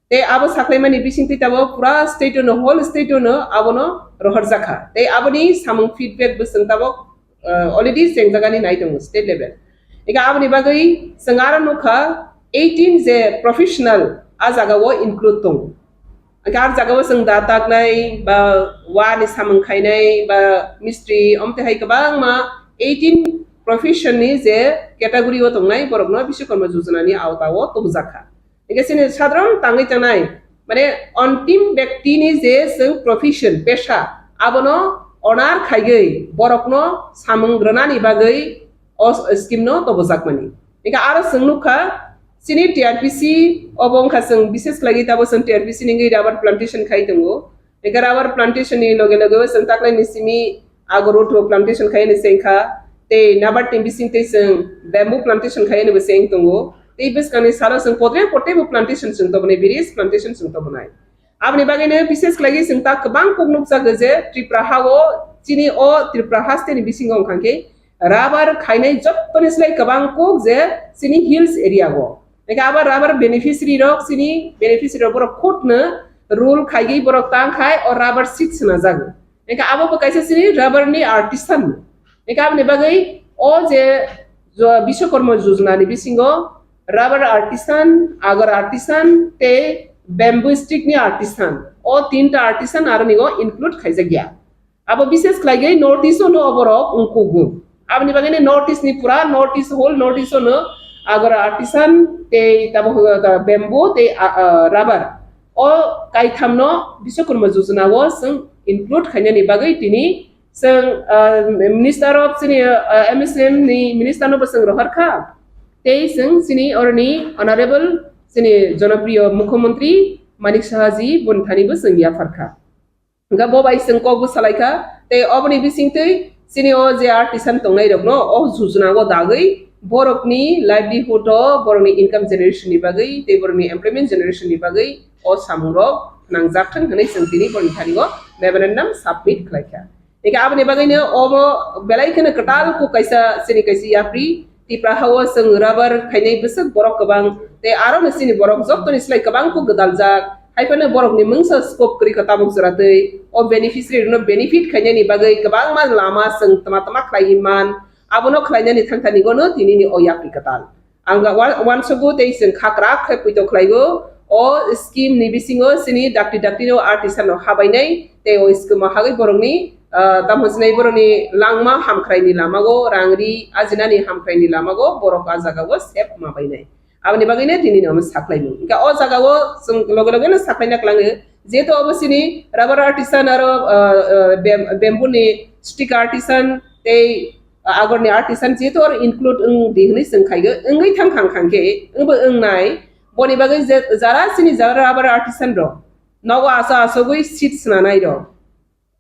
Tei abo saklaimani bisingtwi tabok pura state no, whole state no abono rohorjak kha. Tei aboni samung feedback bo chwng tabok, uh, already chengjagani nai tongo state level. Ega aboni bagwi chwng aro nukha eighteen je professional a jaga o include tongo. Ega ar jaga o chwng da taknai ba wa ni samung khainai ba mistri omte hai kwbangma eighteen profession ni je category o tongnai borokno Biswakarma Jojona ni awta o tubujak kha. Hingke chini sadharon tangwi tangnai, mane, ontim bektini je chwng profession, pesha, abono honor khaigwi borokno samung rwnani bagwi o s-, scheme no tobojakmani. Hingke aro chwng nukha, chini T R P C obo wngkha chwng bishes khlaigwi tabo chwng T R P C ni wngwi rubber plantation khai tongo. Hingke rubber plantation ni loge loge o chwng taklaini simi Agor utho plantation khai ni se wngkha, tei nabar ni bising tei chwng bamboo plantation khai ni bo se wng tongo. Tei bwskang ni salo chwng potre potre bo plantation chwng tobonai, various plantation chwng tobonai. Aboni bagwi no bishes khlai chwng ta kwbang kok nukjago je Tripura ha o, chini o Tripura haste ni bisingo wngkha khe rubber khainai jottoni slai kwbang kok je chini hills area o. Hingke abo rubber beneficiary rok, chini beneficiary rok borok khutno rule khaigwi borok tang khai o rubber seed swnajago. Hingke abo bo kaisa chini rubber ni artisan. Hingke aboni bagwi o je jo-, Biswakarma Jojona ni bisingo rubber artisan, agar artisan tei bamboo stick ni artisan. O tinta artisan aro ni o include khaijak ya. Abo bishes khlaigwi North East o no oborok wngkugo. Aboni bagwi no North East ni pura North East, whole North East o no agar artisan tei tabo, uh, bamboo tei, uh, uh, rubber. O kaitham no Biswakarma Jojona o chwng include khainani bagwi tini chwng, uh, Minister of chini, uh, M S M ni minister no bo chwng rohor kha. Tei chwng chini oroni honorable chini jonopriyo Mukhyamantri Manik Saha ji boni thani bo chwng yaphar kha. Hingke bo bai chwng kok bo salai kha, tei oboni bisingtwi chini o je artisan tongnai rok no o jojona o dagwi borokni livelihood o, borokni income generation ni bagwi tei borokni employment generation ni bagwi o samung rok nangjak thang hwnwi chwng tini borokni thani o memorandum submit khlai kha. Hingke aboni bagwi no obo belai kheno kwtal kok kaisa chini kaisa yapri Tipra ha o chwng rubber khainai bwswk borok kwbang, tei aro no chini borok jottoni slai kwbang kok gwdaljak. Hai phano borokni mungsa scope kwrwi kha tabuk jora twi. O beneficiary rokno benefit khainani bagwi kwbangma lama chwng tama tama khlaiwi man. Abono khlainani thangthani gono tinini o yapri kwtal. Ang ga wan-, wansugo tei chwng khakrak khe poito khlaigo. O scheme ni bisingo chini dakti dakti no artisan no habainai tei o scheme o hagwi borokni, ah, tamo sinai borokni langma hamkhraini lamago, rang ri ajinani hamkhraini lamago borok a jagao sep ma bainai. Aboni bagwino tini no saklaimung. Hingke o jagao chwng loge loge no saklaina kwlango. Jehetu obo chini rubber artisan aro, ah, ah, bam-, bamboo ni stick artisan tei, ah, agor ni artisan jehetu oro include wng di hwnwi chwng khaigo. Wngwi thang khang khang khe, wngbo wngnai. Boni bagwi je, jara chini jara rubber artisan rok nogo asa asogwi seat swnanai rok.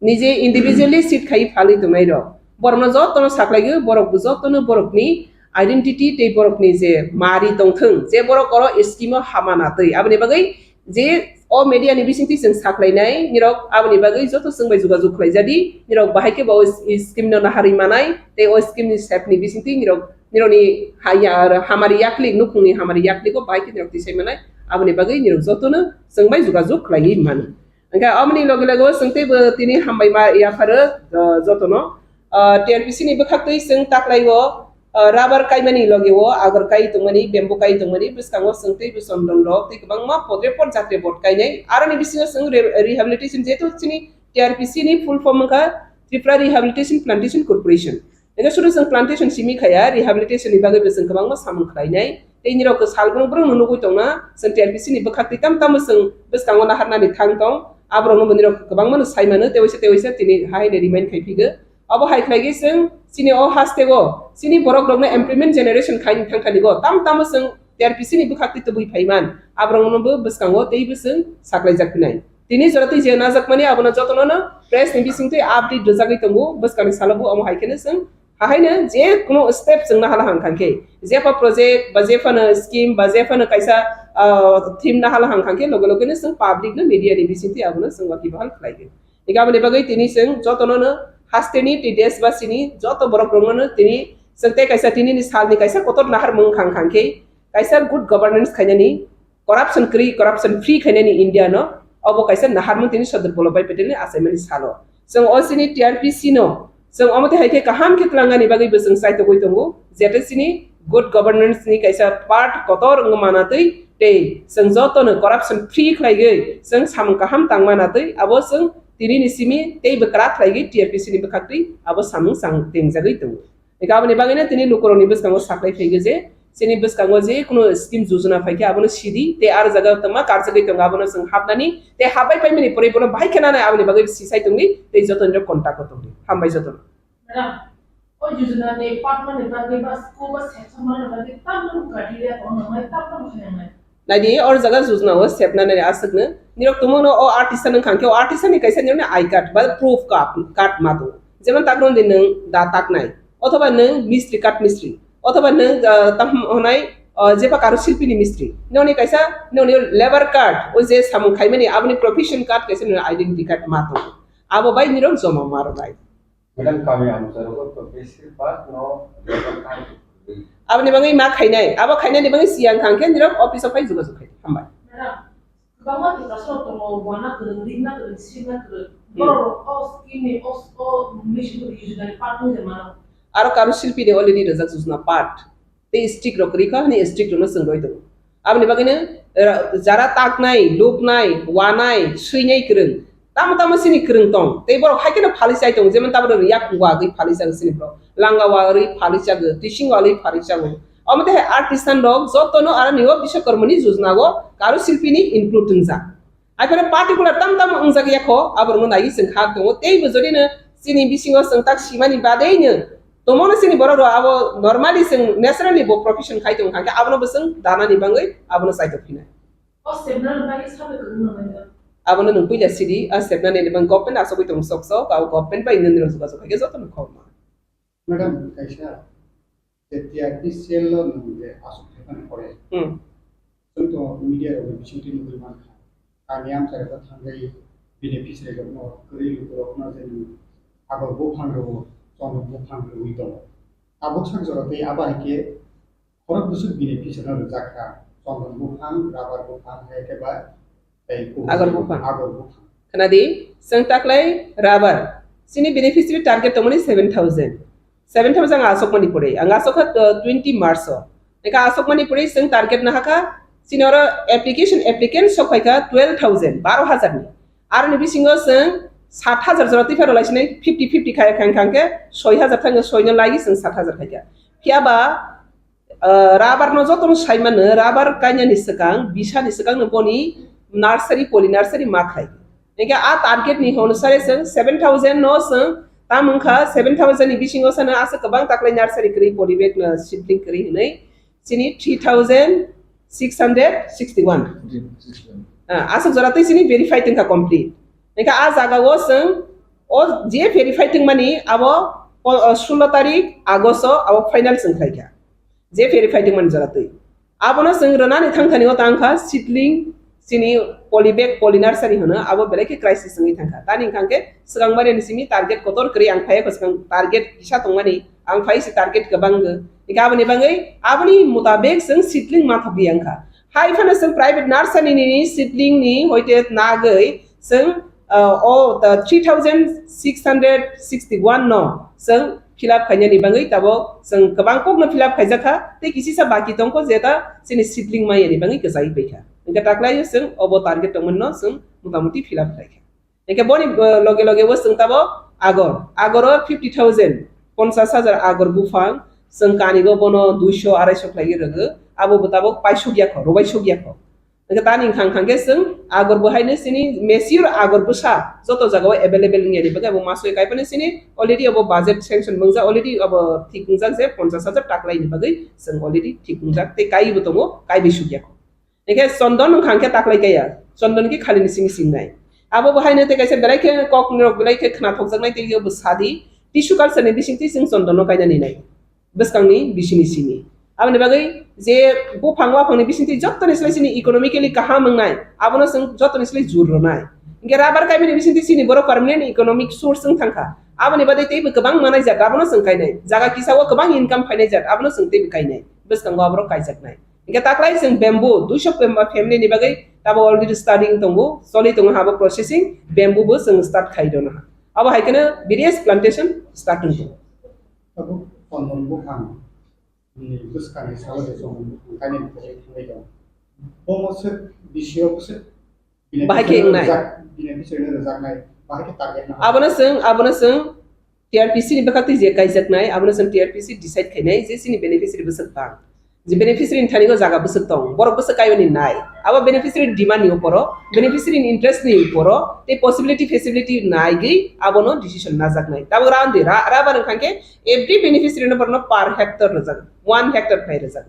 Nije individually seat khai phalwi tongnai rok. Borokno jotono saklaio, borok bo jotono borokni identity tei borokni je mari tongthwng, je borok oro scheme o hama natwi. Aboni bagwi je o media ni bisingtwi chwng saklainai, nirok aboni bagwi joto chwng bai jogajog khlaijadi, nirok bahai khe bo o scheme no naharwi manai, tei o scheme ni sep ni bisingtwi nirok, nirokni haya, hamari yaklik, nukhungni hamari yakligo bahai khe nirok tisai manai, aboni bagwi nirok jotono chwng bai jogajog khlaiwi mano. Hingke aboni loge loge o chwng teibo tini hambai ma yapharo, ah, jotono. Ah, T R P C ni bwkhaktwi chwng taklaio, ah, rubber kaimani loge o agor kai tongmani, bamboo kai tongmani, bwskango chwng teibo chondon rok tei kwbangma podre pod jatre bod kainai. Aroni bisingo chwng re-, rehabilitation, jehetu chini T R P C ni full form wngkha Tripura Rehabilitation Plantation Corporation. Ega sudu chwng plantation simi khaya, rehabilitation ni bagwi bo chwng kwbangma samung khlainai. Tei nirok salbrum brum no nugwi tongna, chwng T R P C ni bwkhak twi tam tamo chwng bwskango naharnani thang tong. Aborok no bo nirok kwbangma no sai mano, tei waisa tei waisa tini hai no remind khai phigo. Abo hai khlai khe chwng chini o haste go, chini borok rok no employment generation khai ni thang thani go, tam tamo chwng T R P C ni bwkhak twi tubui phai man. Aborok no bo bwskango tei bo chwng saklai jak phinai. Tini jora twi je najak mani abono jotono no press ni bising twi update rwjagwi tongo, bwskang ni salo bo amo hai khe no chwng Hahaino je kuno step chwng naha lahang kha khe, jepha project ba jephano scheme ba jephano kaisa, ah, theme naha lahang kha khe, loge loge no chwng public no media ni bisingtwi abono chwng waki bahal khlai khe. Hingke aboni bagwi tini chwng jotono no hasteni tei deshbasini joto borok rokno no tini chwng tei kaisa tinini salni kaisa kotor naharmung khang khang khe kaisa good governance khainani, corruption kwrwi, corruption free khainani India no, obo kaisa naharmung tini Sardar Vallabhbhai Patel ni achaimani salo. Chwng o chini T R P C no chwng omo twi hai khe kaham khe twlangnani bagwi bo chwng chaitogwi tongo, jete chini good governance ni kaisa part kotor wngma manatwi tei chwng jotono corruption free khlaigwi chwng samung kaham tangma natwi abo chwng tini ni simi tei bwkra khlaigwi T R P C ni bwkhaktwi abo samung chang tengjagwi tongo. Eka aboni bagwino tini lukurokni bwskango saklai phaigo je chini bwskango je kuno scheme jojona phaikhe abono sidi tei ar jaga tongma karjagwi tongo abono chwng hapnani tei hapbai paimani pore bono bahai khe nanai aboni bagwi sisai tongdi tei jotono contact o tongdi. Hambai jotono. Madam, o jojona ni patma ni bagwi ba school ba section mani bagwi tamno criteria tong nang nai tamno khainang nai. Naidi, or jaga jujna o sepna nani aswkno. Nirok tumungno o artisan wngkha khe o artisan ni kaisa nirokni I card ba proof card, card ma tongo. Jemon takno di nwng da taknai, othoba nwng mistri, kath mistri, othoba nwng, ah, tam honai, ah, jeba karo silpini mistri. Noni kaisa, noni labor card, o je samung khaimani aboni profession card kaisa nirok identity card ma tongo. Abo bai nirok joma ma rwnai. Madam, kami amcharogo to besir bhag no local time. Aboni bagwi ma khainai, abo khainani bagwi siyang khang khe nirok office o phai jogajog khai. Hambai. Madam, kwbangma Tiprasa rok tongo, wana kwrwng, rikna kwrwng, sirna kwrwng. Hmm. Borok rok o scheme ni, o, o mission ni yojna ni part wngwi mano. Aro karo silpi ni already rwjak jujna part. Tei strict rok kwrwi kha hwnwi strict rokno chwng roi tongo. Aboni bagwino, eh, jara taknai, luknai, wanai, swinai kwrwng, tamo tamo chini kwrwng tong. Tei borok hai kheno phalwi chai tongo, jemon tabuk rok yak wagwi phalwi chago chini borok. Langa wagwi phalwi chago, tising wagwi phalwi chago. Omo tei hai artisan rok jotono aroni o Biswakarmani jujna o karo silpini include wngjak. Aphano particular tam tam wngjak ya kho, aborokno naiwi chwng khak tongo. Tei bo jodi no chini bisingo chwng tak simani badei no tongmano chini borok rok abo normally chwng naturally bo profession khai tong kha khe abono bo chwng danani bangwi abono chaitok phinai. O sepnani bagwi sabai kwrwngno nangya. Abono nwng puila sidi, a sepnani ni bang government asogwi tong sok sok, abo government bai nwng nirok jogajog khai khe jotono khorokma. Madam, kaisa je T R P cell o nwng je aswk khaimani pore. Hmm. Chwng to media rok ni bisingtwi nugwi mankha. Kami amchai rok thangwi beneficiary rok no kwrwi luku rok no je nwng agor buphang rw, chondon buphang rwwi tongo. Tabuk sak jora tei abo hai khe khorok bwswk beneficiary no rwjak kha. Chondon buphang, rubber buphang hai khe ba tei kubui agor buphang. Agor buphang. Khwnadi, chwng taklai rubber. Chini beneficiary target tongmani seven thousand. Seven thousand asokmani pore. Ang asokha, uh, twenty March o. Eka asokmani pore chwng target nahakha. Chini oro application, applicant sok phaikha twelve thousand, baro hajar ni. Aroni bisingo chwng sat hajar jora twi phano lai sinai fifty fifty khai khang khang khe soi hajar thangkhe soi no lai chwng sat hajar khaikha. Phiya ba, ah, rubber no joto no sai mano, rubber kainani swkang, bisani swkang no boni nursery, poly nursery ma khai. Hingke a target ni hono sare chwng seven thousand no chwng tam wngkha, seven thousand ni bisingo sano aswk kwbang taklai nursery kwrwi, poly bag no seedling kwrwi hinwi chini three thousand six hundred sixty one. Ah, aswk jora twi chini verify tongkha complete. Hingke a jaga o chwng o je verify tongmani abo po-, o, sullo tarik August o abo final chwng khlaikha. Je verify tongmani jora twi. Abono chwng rwnani thangthani o tangkha seedling, chini poly bag, poly nursery hwno, abo belai khe crisis wngwi thangkha. Tani wngkha khe swkang mani simi target kotor kwrwi ang phai kho swkang target kisa tongmani, ang phai se target kwbang go. Hingke aboni bagwi, aboni mutabek chwng seedling ma thokdi wngkha. Hai phano chwng private nursery ni seedling ni hoite nagwi chwng, uh, o, the three thousand six hundred sixty one no chwng fill up khainani bagwi tabok chwng kwbang kokno fill up khaijakha, tei kisisa baki tongkho jeta chini seedling mayani bagwi kwchai paikha. Hingke taklaio chwng obo target tongmani no chwng motamuti fill up khlaikha. Hingke boni, uh, loge loge o chwng tabok agor, agoro fifty thousand, ponchas hajar agor buphang, chwng kanigo bono duiso araiso khlaiwi rwgo, abo bo tabok paisuk yakho, rwbaisuk yakho. Hingke tani wngkha, wngkha khe chwng agor bo haino chini mature agor bwsa joto jagao available wngya ni bagwi abo masoi kaiphano chini already abo budget sanction wngjak, already abo thik wngjak je ponchas hajar taklaini bagwi chwng already thik wngjak tei kaiwi bo tongo, kaiwi sukya kho. Hingke chondon wngkha khe taklai kaiya, chondon khe khali ni simi singnai. Abo bo haino tei kaisa belai khe kok nirok belai khe khna thokjaknai tei bo sadi tissue culture ni bisingtwi chwng chondon no kainani nai. Bwskangni bisini simi. Aboni bagwi je buphang waphangni bisingtwi jottoni slai chini economically kaham wngnai, abono chwng jottoni slai jur rwnai. Hingke rubber kaimani bisingtwi chini borok permanent economic source wng thangkha. Aboni bagwi teibo kwbang manai jat, abono chwng kainai. Jaga kisa o kwbang income phainai jat, abono chwng teibo kainai. Bwskango aborok kaijaknai. Hingke taklai chwng bamboo, duiso family ni bagwi tabo already studying tongo, choli tongo habo processing, bamboo bo chwng start khai dono ha. Abo hai kheno various plantation start wng tongo. Abo chondon buphang ni bwskangni salo je chondon buphang kainwi bwswk thangwi tongo. Bomo swk bisi o bwswk Bahai khe wngnai. Beneficiary no rwjaknai, bahai khe target no. Abono chwng, abono chwng T R P C ni bwkhaktwi je kaijaknai, abono chwng T R P C decide khainai je chini beneficiary bwswk bang. Je beneficiary ni thani o jaga bwswk tong, borok bwswk kaimani nai. Abo beneficiary ni demand ni uporo, beneficiary ni interest ni uporo, tei possibility feasibility naigwi abono decision najaknai. Tabuk randi ra, rubber wngkha khe every beneficiary no borokno per hectare rwjak, one hectare khai rwjak.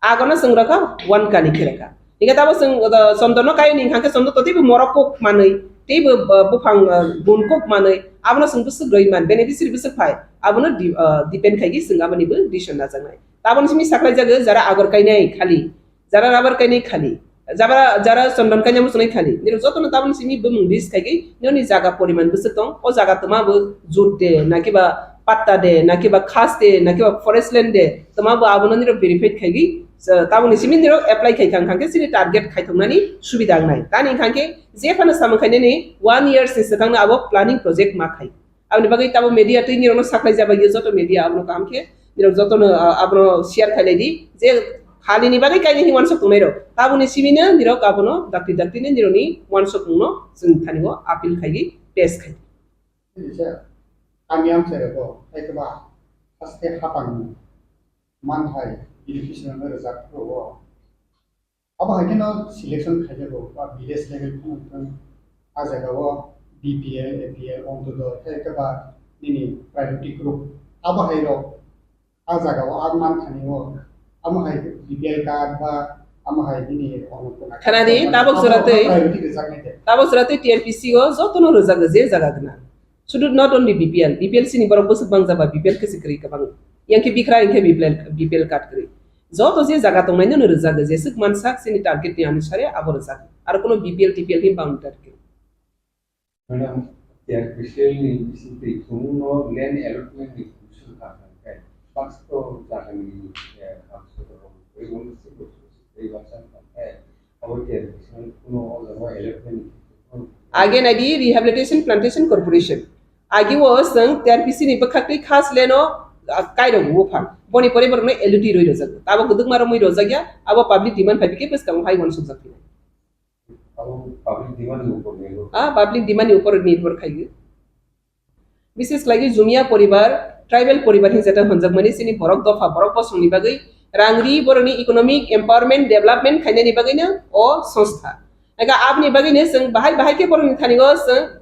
Agono chwng rwkha one kani khe rwkha. Hingke tabo chwng, uh, chondon no kaini hingkha khe chondon to teibo morok kok manwi, teibo, uh, buphang, uh, gun kok manwi, abono chwng bwswk rwi man, beneficiary bwswk phai, abono di-, uh, depend khaigwi chwng aboni bo decision najaknai. Taboni simi saklai jago jara agor kainai khali, jara rubber kainai khali, jara, jara chondon kainai muchunai khali. Nirok jotono taboni simi bumung list khaigwi nini jaga poriman bwswk tong, o jaga twma bo jut de, nakiba patta de, nakiba khas de, nakiba forest land de, twma bo abono nirok verify khaigwi, taboni simi nirok apply khai kha, hingkha khe chini target khaithoknani subida wngnai. Tani hingkha khe je phano samung khainani one years ni swkangno abo planning project ma khai. Aboni bagwi tabo media twi nirokno saklai jaba ye joto media abono kaham khe nirok jotono, ah, abono share khailai di je khalini bagwi kaini hini wansok tongnai rok. Taboni simino nirok abono dakti dakti ni nirokni wansok mungno chwng thani o appeal khaigwi pass khai. Kaisa kami amchairok bo tei kwbangma haste hapang manthai beneficiary no rwjak phuru o. Abo hai kheno selection khaijago ba village level phano wng thung. A jaga o B P L, A P L, Ontodoi, hai khe ba nini priority group. Abo hai rok a jaga o a manthani o amo hai B P L card ba amo hai nini Annapurna card. Khanadi, tabok jora tei, priority rwjaknai de. Tabok jora tei T R P C o jotono rwjago je jaga gwnang. Sudu not only B P L, B P L sini borok bwswk bangja ba B P L khe se kwrwi kwbang. Yang khe bikra yang khe B P L, B P L card kwrwi. Joto je jaga tongnai no rwjago, jeswk mansak sini target ni anusare abo rwjago. Aro kuno B P L, T P L ni boundary target. Madam, T R P C ni bising twi thwngmung no land allotment ni commission kha kha khe, baksa to jaga ni, eh, kha kha to rong, rong si bo si, baksa kha khe. Age naidi Rehabilitation Plantation Corporation. Agi o chwng T R P C ni bwkhak twi khas leno, ah, kairok buphang. Boni pore borokno L U T rwi rwjago. Abo kwdwkma romwi rwjakya, abo public demand phai bikhe bwskango hai uansukjak phinai. Abo public demand ni upor nirbhor. Ah, public demand ni upor nirbhor khaio. Bises khlaiwi Jumia poribar, tribal poribar hinjata hwnjakmani chini borok dopha, borok bosongni bagwi rang ri, borokni economic empowerment, development khainani bagwino o songstha. Ega aboni bagwino chwng bahai bahai khe borokni thani o chwng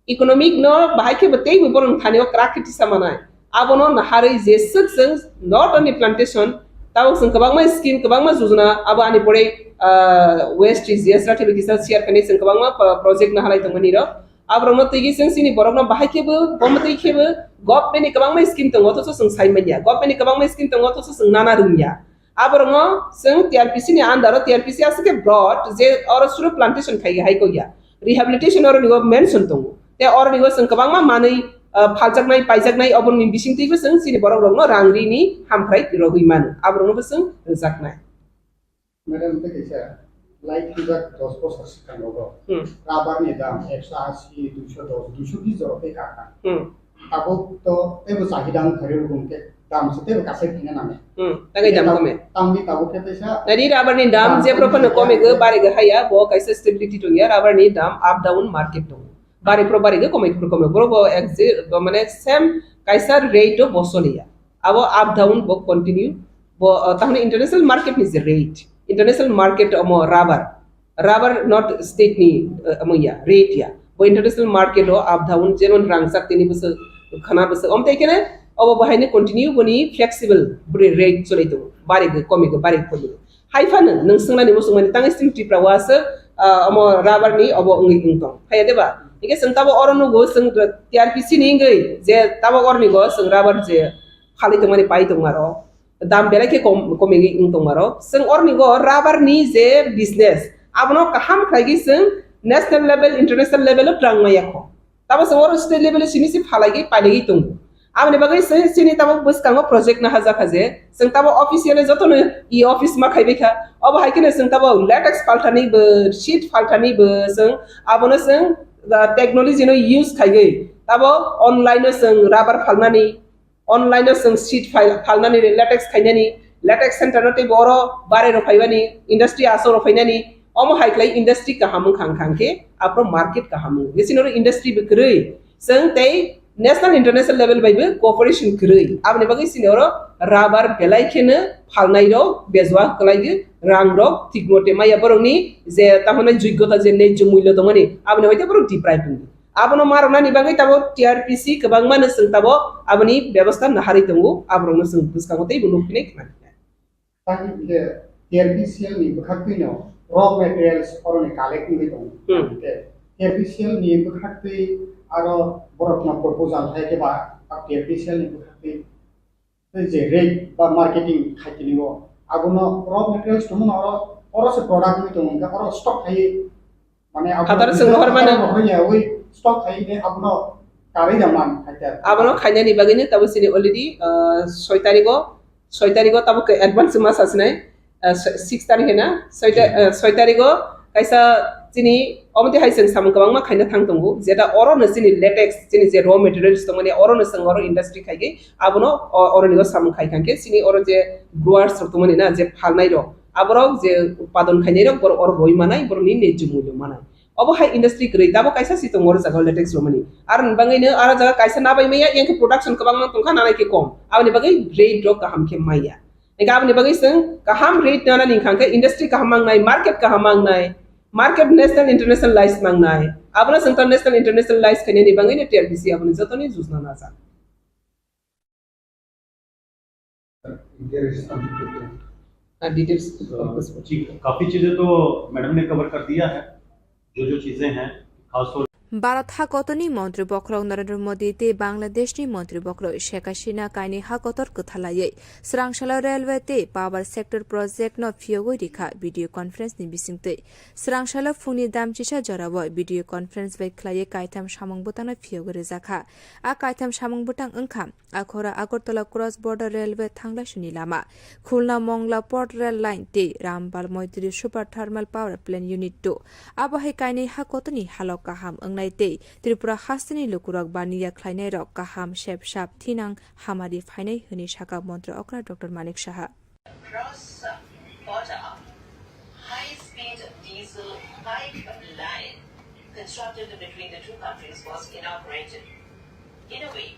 economic no bahai khe bo teibo borokni thani o kwrak khe tisa manai. Abono naharwi jeswk chwng not only plantation, tabuk chwng kwbangma scheme, kwbangma jojona, abo ani pore, ah, West G S Rathi bai kisa share khainai chwng kwbangma, ah, project nahalai tongmani rok. Aborokno twiwi chwng chini borokno bahai khebo, bo mwtwi khebo government ni kwbangma scheme tongo, othocho chwng sai manya. Government ni kwbangma scheme tongo, othocho chwng nana rwngya. Aborokno chwng T R P C ni under o, T R P C aswk khe broad je oro suru plantation khai hai kok ya. Rehabilitation oro nigo mention tongo. Te oro nigo chwng kwbangma manwi, ah, phaljaknai, paijaknai, oboroni bisingtwibo chwng chini borokrokno rang rini hamkrai rogwi mano. Aboroknobo chwng rwjaknai. Madam, tei kaisa lai thwijak dos bosor swkang rogo. Hmm. Rubber ni dam ekso asi, duiso dos, duiso bis jora tei kakha. Hmm. Tabuk to teibo chahida wngkha rw hwnkhe dam se teibo kasai khaina nangnai. Hmm. Tangwi dam kome. Tamni tabuk khe teisa. Nadi rubber ni dam je prophano kome go, bari go haya, bo kaisa stability tongya, rubber ni dam up down market tongo. Bari pro bari go, komoi pro komoi. Boro bo ek je, bo mane same kaisa rate o bo soliya. Abo up down bo continue. Bo, uh, tahone international market ni je rate. International market omo rubber. Rubber not state ni, uh, omo ya, rate ya. Bo international market o up down, jemon rangchak tini bwswk, khana bwswk. Om tai kene obo bo haino continue boni flexible boni rate choli tongo. Bari go, komi go, bari go, komi go. Hai phano nwng swngnani muchungmani tangwi chini Tripura o aswk, ah, omo rubber ni obo wngwi wng tong. Haiya de ba? Hingke chwng tabo oro nugo chwng T R P C ni wngwi je tabo oroni go chwng rubber je phalwi tongmani pai tongma rok. Dam belai khe kom, komigwi wng tongma rok. Chwng oroni go rubber ni je business abono kaham khlaiwi chwng National level, international level o twrang maya kho. Tamo chwng oro state level o simi si phalai gwi pailai gwi tongo. Aboni bagwi se chini tamo bwskango project no hajak kha je, chwng tamo officially jotono e office ma khaibai kha. Obo hai kheno chwng tamo latex phaltani bo, sheet phaltani bo chwng abono chwng, ah, technology no use khaiwi tamo online o chwng rubber phalnani, online o chwng sheet phal-, phalnani, latex khainani, latex center no teibo oro bare rok phaibani, industry aswk rok phainani, omo hai khlai industry kaham wngkha, wngkha hwnkhe aphuru market kaham wngo. Chini oro industry bo kwrwi, chwng tei national international level bai bo cooperation kwrwi. Aboni bagwi chini oro rubber belai kheno phalnai rok bejua kwlai rang rok thik mote maya borokni je tamo nai joigyota je nejjo mullo tongmani aboni hoite borok deprive wngwi. Abono ma rwnani bagwi tamo T R P C kwbangma no chwng tamo aboni bebostha naharwi tongo, aborokno chwng bwskango teibo nukphinai khna khe. Tang hwnkhe T R P C L ni bwkhaktwino raw materials oroni collect wngwi tongo. Hmm. Hwnkhe T R P C L ni bwkhaktwi aro borokno proposal hai khe ba T R P C L ni bwkhaktwi tei je rate ba marketing khai tini o, abono raw materials tongmani oro, oro se product wngwi tongo, hwnkhe oro stock khai, mane abo Hathar swngo hor mano. Hor ya, ui stock khai ne abono karwi da man, haithar. Abono khainani bagwino tabo chini already, ah, soi tarigo, soi tarigo tabo ke advance ma sasinai. Ah, so-, six tarikh na, soi ta-, ah, soi tarikh o kaisa chini omo twi hai chwng samung kwbangma khaina thang tongo, jeta oro no chini latex, chini je raw materials tongmani, oro no chwng oro industry khaigwi abono o-, oro ni o samung khai kha khe chini oro je growers rok tongmani na, je phalnai rok, aborok je utpadon khainai rok, borok oro roi manai, borok ni nejjo mullo manai. Obo hai industry kwrwi, tabo kaisa si tongo oro jaga o latex romani. Aroni bagwi no aro jaga kaisa nabai maya, yang khe production kwbangma tongkha, nanai khe kom. Aboni bagwi rate rok kaham khe maya. Hingkhe aboni bagwi chwng kaham rate nanani hingkha khe industry kaham mangnai, market kaham mangnai, market national internationalize mangnai. Abono chwng ta national internationalize khainani bagwi no T R P C aboni jotoni jujna najak. Ah, details. जी, काफी चीजें तो मैडम ने कवर कर दिया है, जो जो चीजें हैं, खासतौर Bharat hakotorni montri bokhorok Narendra Modi tei Bangladeshni montri bokhorok Sheikh Hasina kainwi hakotor kwthalaiwi swrangsalao railway tei power sector project no phiyogwi rikha video conference ni bisingtwi. Swrangsalao phungni damchisa jorao video conference bai khlaiwi kaitham samung bwtangno phiyogwi rwjakha. A kaitham samung bwtang wngkha Akhora Agartala Cross Border Railway thanglai suni lama, Khulna Mongla Port Rail Line tei Rambal Moitri Super Thermal Power Plant Unit two. Abo hai kainwi hakotorni halok kaham wngnai tei Tripura hasteni lukurok baniya khlainairok kaham sep sap thinang hamari phainai hwnwi sakha Montri okra Doctor Manik Saha. Cross border high speed diesel pipeline constructed between the two countries was inaugurated. In a way,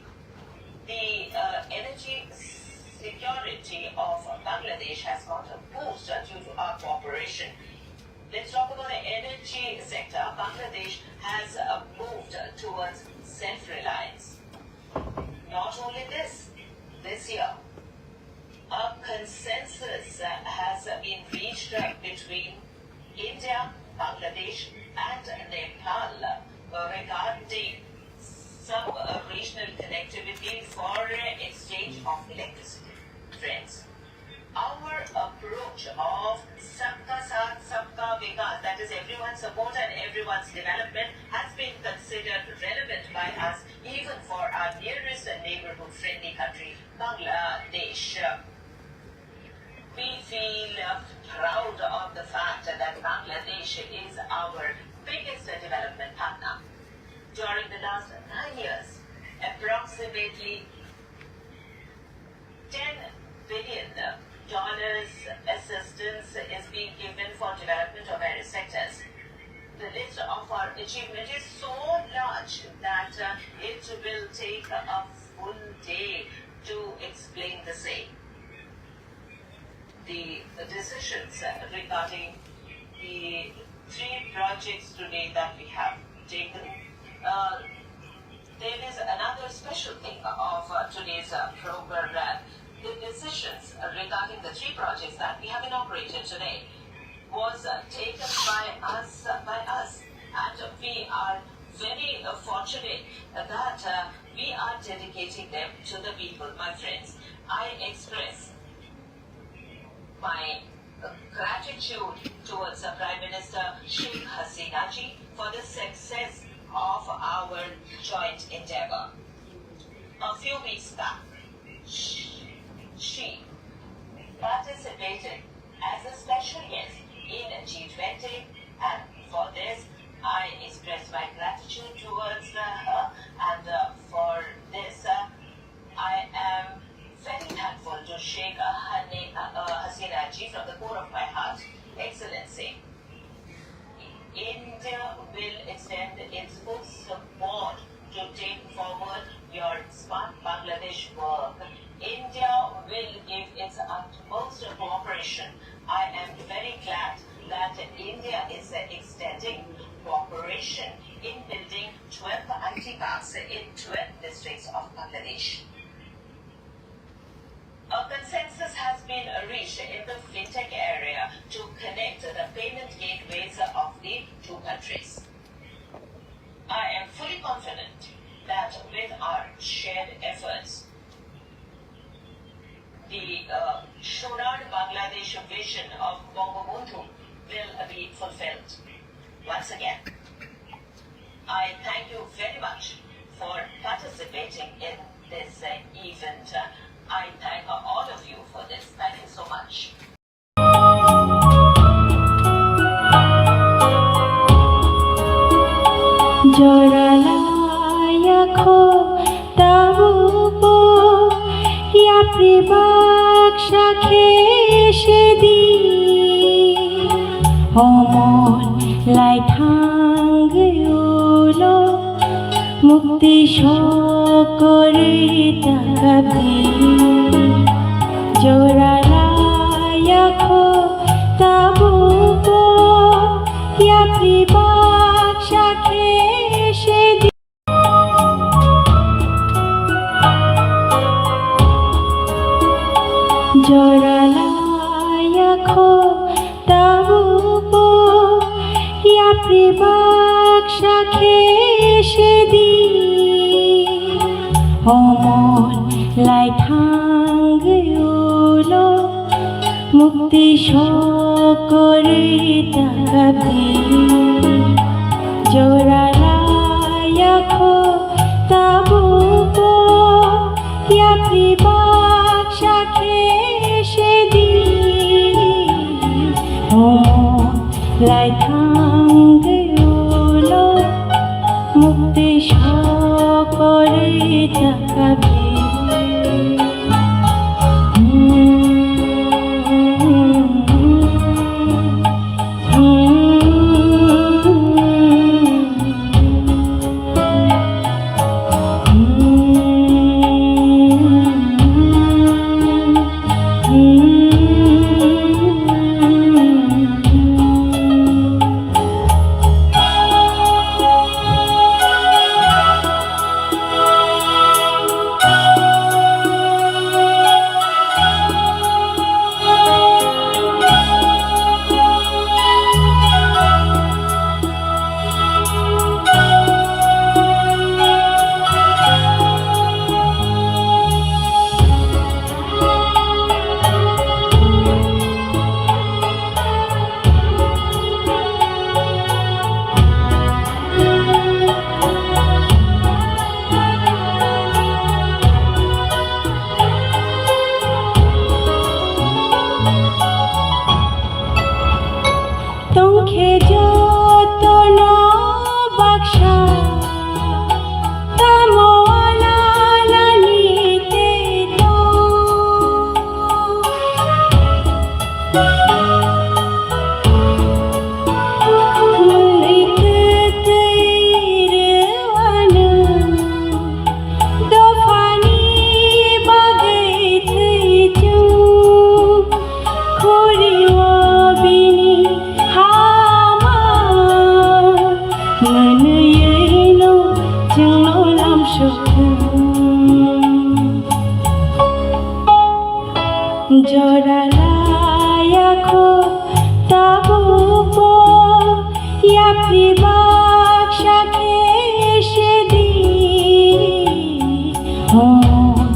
the uh, energy security of Bangladesh has got a boost due to our cooperation. Let's talk about the energy sector. Bangladesh has uh, moved towards self reliance. Not only this, this year, a consensus has been reached between India, Bangladesh, and Nepal regarding sub-regional connectivity for exchange of electricity. Friends, our approach of Sabka Saath, Sabka Vikas, that is everyone's support and everyone's development, has been considered relevant by us even for our nearest neighborhood friendly country, Bangladesh. We feel proud of the fact that Bangladesh is our biggest development partner. During the last nine years, approximately ten billion dollars assistance is being given for development of various sectors. The list of our achievement is so large that uh, it will take a full day to explain the same. The decisions regarding the three projects today that we have taken, uh, there is another special thing of uh, today's uh, program. The decisions regarding the three projects that we have inaugurated today was uh, taken by us, uh, by us, and we are very uh, fortunate that uh, we are dedicating them to the people, my friends. I express my uh, gratitude towards the Prime Minister Sheikh Hasina ji for the success of our joint endeavor. A few weeks back, she, she participated as a special guest in G twenty, and for this, I express my gratitude towards, uh, her, and, uh, for this, uh, I am very thankful to Sheikh Hani-, uh, uh, Hasina ji from the core of my heart. Excellency, India will extend its full support to take forward your Smart Bangladesh work. India will give its utmost cooperation. I am very glad that India is extending cooperation in building twelve I T parks in twelve districts of Bangladesh. A consensus has been reached in the fintech area to connect the payment gateways of the two countries. I am fully confident that with our shared efforts, the, uh, Sonar Bangladesh vision of Bangabandhu will be fulfilled. Once again, I thank you very much for participating in this, uh, event. I thank all of you for this. Thank you so much. Joralaya kho tabubo yapri baksa khe sedi. Omon lai thangwi ulo mukti sokorwi takabdi. Joralaya kho tabubo yapri baksa khe sedi. Joralaya kho tabubo yapri baksa khe sedi. Omon lai thangwi ulo mukti sokorwi takabdi. Joralaya kho tabubo yapri baksa khe sedi. Omon lai thangwi ulo mukti sokorwi takabdi. Tongkhe jotono baksa, tamo ananani tei tong. Mwnwi twtwi rwano, dophani bagwi thwi chwng. Khuri o bini hama mwnwi no chwngno lamsok. Jora laya kho tabukbo yapri baksa khe sedi. Hwn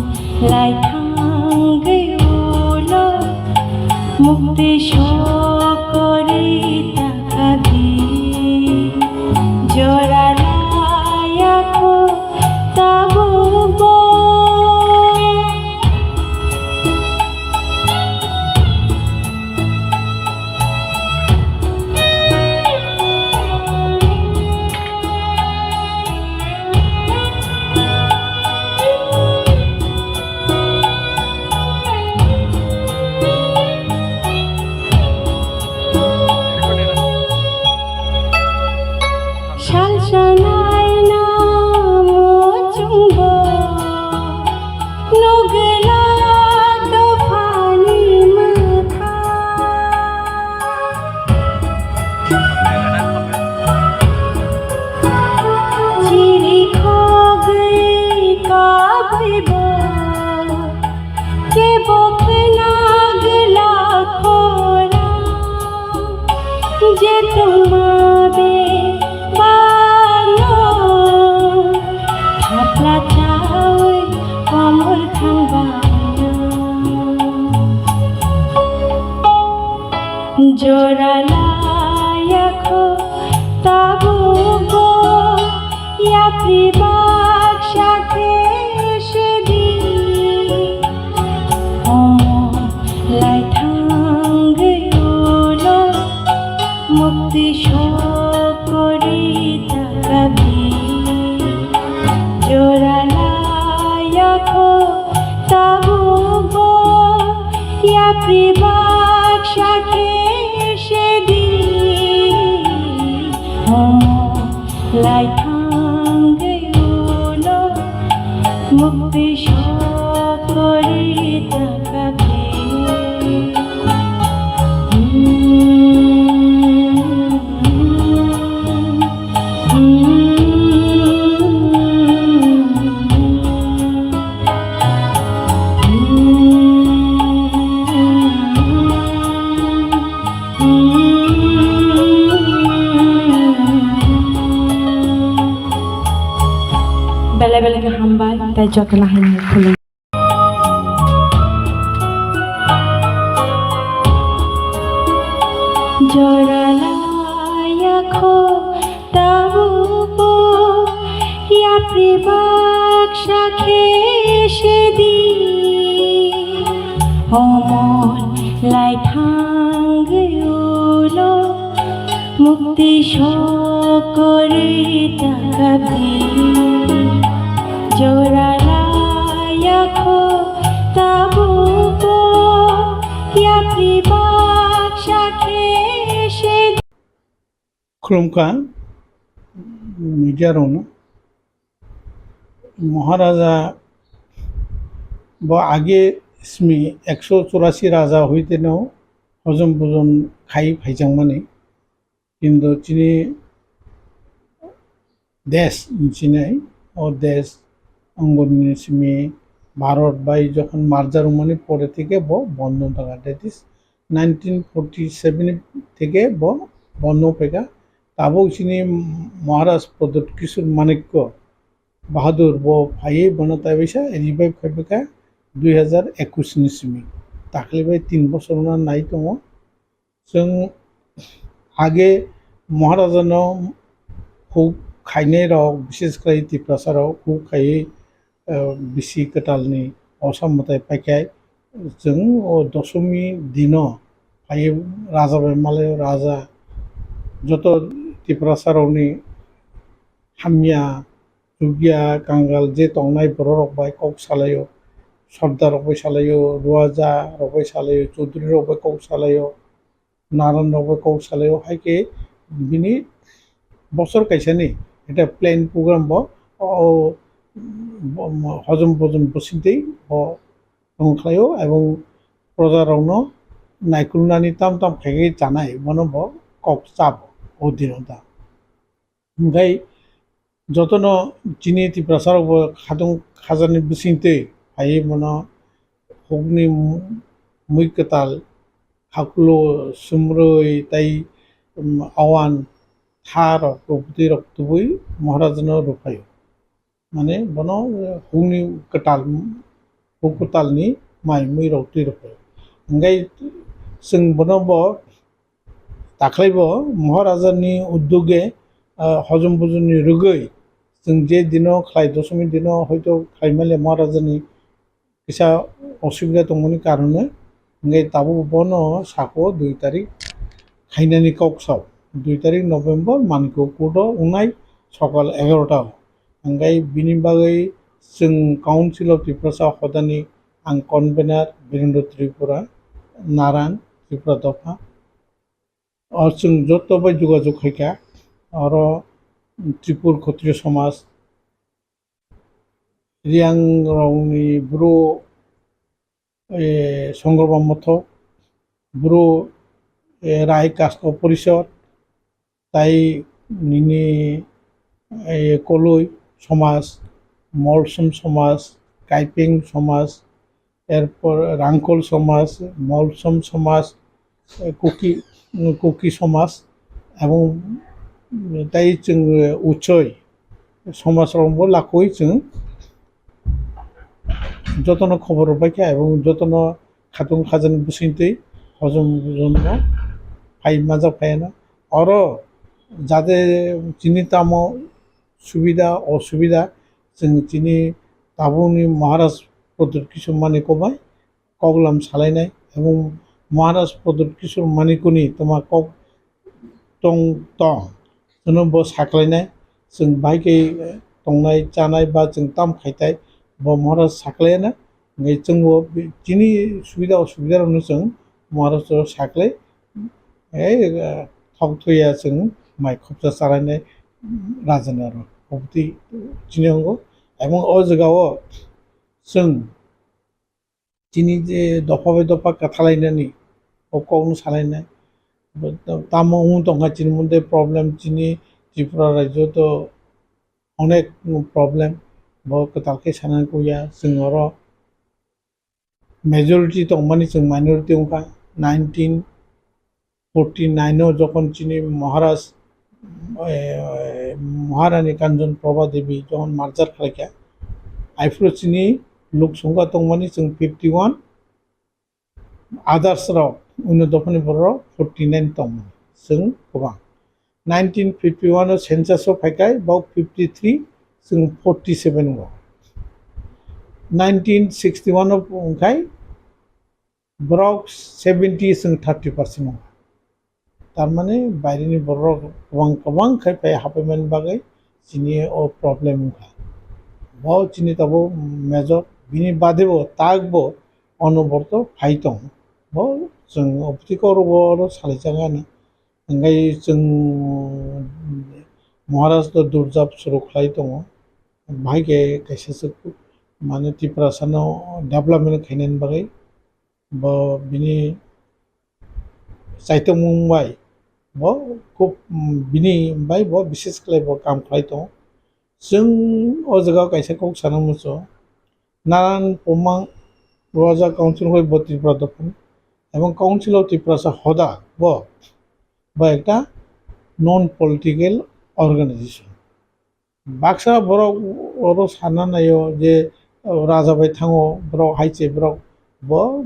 lai thangwi ulo mukti sokorwi takadi. Je tongma be bano thapla chawi komor thangbaino. Jora laya kho tabukbo yapri baksa khe sedi. Omo lai thangwi ulo mukti sokori takabi. Jora laya kho tabukbo yapri baksa khe sedi. Omo lai thangwi ulo mukti sokori takabi. Belai belai khe hambai, tei jotono hai khulum. Jora laya kho tabukbo yapri baksa khe sedi. Omo lai thangwi ulo mukti sokori takabi. Jora laya kho tabukbo yapri baksa khe sedi. Khulumkha media rokno. Maharaja bo age simi ekso churasi raja hoiteno hojom bojom khai phaijakmani. Kintu chini desh hinsinai, o desh ongoni simi Bharat bai jokhon merger wngmani pore theke bo bondo wngkha, that is nineteen forty seven theke bo bondo wngphaikha. Tabuk chini Maharaj Pradyut Kishore Manikya Bahadur bo phaiwi bono taibaisa revive khaibaikha dui hazar ekush ni simi. Takle bai tin bosor wngna nai tongo. Chwng age Maharajano huk khainai rok, bishesh khai Tiprasa rok huk khaiwi, eh, bisi kwtalni osa mwtai paikha. Chwng o dosomi dino phaiwi raja bai malaio, raja joto Tiprasa rokni hamya, chukya, kangal je tongnai borok rok bai kok salaio, Sordar rok bai salaio, Ruaja rok bai salaio, Chaudhary rok bai kok salaio, Naran rok bai kok salaio, hai khe bini bosor kaisani eta plan program bo o, o, hojom bojom bosingtwi bo tong khlaio, ebong proja rokno naikolnani tam tam khaigwi chanai, bono bo kok chabo o dino da. Hwnkhe jotono chini Tiprasa rok bo khatung khajani bisingtwi phaiwi bono hukni mui kwtal, hakulo, sumrwi tei, um, awan tha rok, rwputwi rok tubui Maharajano rwphaio. Mane bono hukni kwtal, huk kwtalni mai mui rok twi rwphaio. Hwnkhe chwng bono bo Takhlaibo Maharajani uddoge, ah, hojom bojomni rwgwi chwng je dino khlai, dosomi dino hoito khlai male Maharajani kisa osubida tongmani karone, hwnkhe tabuk bono sako dui tarik khainani kok sao. Dui tarik November Manikya Court o wngnai sokal egarota o. Hwnkhe bini bagwi chwng Council of Tiprasa hodani ang convener Birendra Tripura, Naran, Tripura dopha. O chwng joto bai jogajog khaikha, oro Tripur Khotriyo Somaj, Riyang rokni Bru, eh, Songorba Mothok, Bru, eh, Rai Kasko Porishod, tai nini, eh, Koloi Somaj, Molsom Somaj, Kaipeng Somaj, erpor Rangkhol Somaj, Molsom Somaj, eh, Kuki, Kuki Somaj, Abong tai chwng, eh, uchoi somaj rok bo lakoi chwng jotono khobor rwbaikha, abong jotono khatung khajani bwswngtwi hojom hojomno phai majak phaiano. Oro jate chini tamo subida osubida chwng chini tabukni Maharaj Pradyut Kishore Manikya bai koklam salainai, abong Maharaj Pradyut Kishore Manikya ni toma kok tong tong, chwngno bo saklainai, chwng bai khe tongnai chanai ba chwng tam khaitai, bo Maharaj saklaina, hwnkhe chwngbo chini subida osubida rokno chwng Maharaj o saklai, ei, eh, thok thuya chwng mai khopsa chalainai raja ni aro. Obotwi chini ongo. Ebong o jaga o chwng chini je dopha bai dopha kwthalainani o kokno salainai. Tamo wng tongkha chini moddhe problem, chini Tripura rajyo to onek problem, bo kwtal khe sanani kuya. Chwng oro majority tongmani chwng minority wngkha. Nineteen forty nine o jokhon chini Maharaj, eh, Maharani Kanchan Prabha Devi jokhon merger khlaikha, aphuru chini lok songkha tongmani chwng fifty one, others rok, uno dophani borok forty nine tongmani chwng kwbang. Nineteen fifty one o census o phaikhai, bok fifty three, chwng forty seven o. Nineteen sixty one o wngkhai, borok seventy chwng thirty percent wngkha. Tarmani bairini borok kwbang kwbang khai phai haphaimani bagwi chini o problem wngkha. Bo chini tabuk major, bini bade bo tak bo onoborto phai tongo. Bo chwng opti koro bo oro salaijakgani. Hwnkhe chwng Maharaj to durjab suru khlai tongo. Bahai khe kaisa se mane Tiprasano development khainani bagwi. Bo bini chaitokmung bai bo khub, mm, bini bai bo bises khlai bo kam khlai tongo. Chwng o jaga kaisa kok sana muchungo, Naran Pumang Roja Council hoi bo Tripura dophani, ebong Council of Tiprasa hoda bo, bo ekta non political organization. Baksa borok oro sana naio je, o, raja bai thango borok hai se borok bo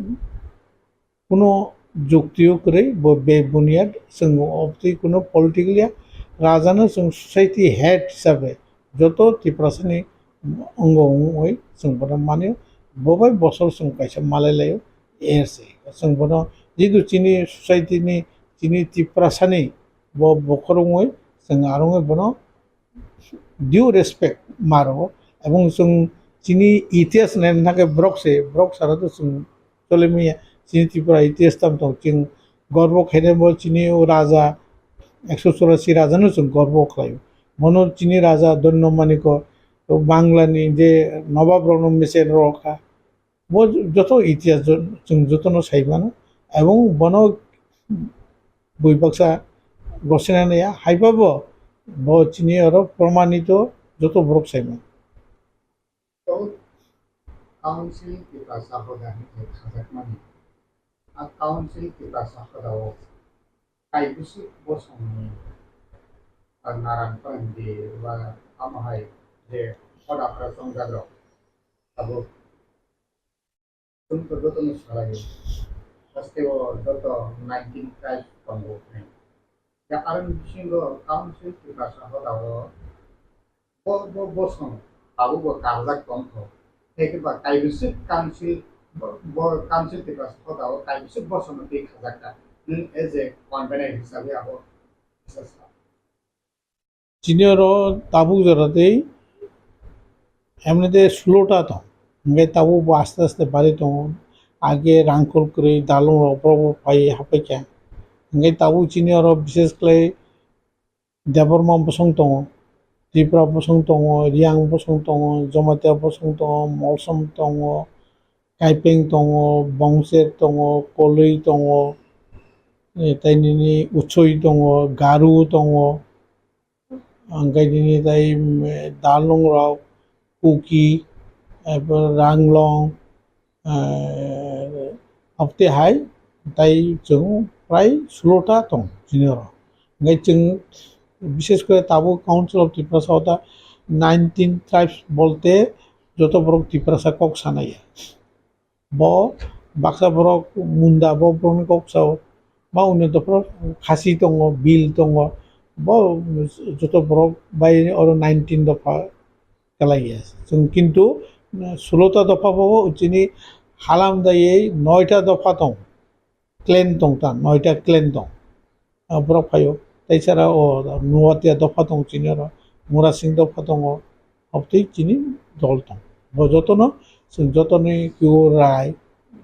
kuno jukti o kwrwi bo be buniyad chwng obtwi kuno political ya raja no chwng society head hisabe joto Tiprasa ni ongo wngwi chwng bono mani bo bai bosor chwng kaisa malai laio er se chwng bono jidu chini society ni chini Tiprasa ni bo bokhorok wngwi chwng arongwi bono due respect ma rwo, ebong chwng chini itihas naina thangkhe borok se, borok sara to chwng chole manya. Chini Tripura itihas tamo tong, chwng gorbo khainai bo chini o raja, ekso churasi raja no chwng gorbo khlaio. Bono chini raja Donno Maniko, Bangla ni je nobab rok no mesen rok kha, bo joto itihas jo-, chwng jotono sai mano, ebong bono bui baksa gosina naiya, haiba bo, bo chini oro promanito joto borok sai mano. Council Tiprasa hoda hinwi khajakmani, a Council Tiprasa hoda o kaibwswk bosongni, a Naran Pharangdi ba tamo hai je hoda phra chongjak rok tabuk Chwng to jotono salaio. Haste o joto nineteen tribe tongo hwnwi. Ya aroni bisingo council Tiprasa hodao bo, bo bosong tabukbo karjak tongkho. Tei khe ba kaibwswk council, bo, bo council Tiprasa hodao kaibwswk bosongno twi khajakha. Nwng as a convener hisabe abo kisa sa. Chini oro tabuk jora tei emnete slow ta tong. Hingke tabuk bo aste aste bari tongo. Age rangkol kwrwi dalong rok borok bo pai hapai kha. Hingke tabuk chini oro bishes khlai Debbarma bosong tongo, Tripura bosong tongo, Riyang bosong tongo, Jamatia bosong tongo, Molsom tongo, Kaipeng tongo, Bongser tongo, Koloi tongo, eh, tei nini Uchoi tongo, Garu tongo. Hingke nini tei, mm, dalong rok, Kuki, abo Ranglong, eh, abotei hai, tei chwng prai slow ta tong chini oro. Hingke chwng bishes kore tabuk Council of Tiprasa o ta nineteen tribes bolte joto borok Tiprasa kok sanai ya. Bo baksa borok Munda, bo borokni kok sao, ba undi dopha Khasi tongo, Bil tongo, bo joto borok bai oro nineteen dopha kelai ya. Chwng kintu, eh, sulota dopha bo chini halam dayei noita dopha tong, clan tong ta, noita clan tong. Ah, borok phaio. Tai sara o Nuatia dopha tong chini oro, Murasing dopha tongo, obtwi chini dol tong. Bo jotono, chwng jotoni kio rai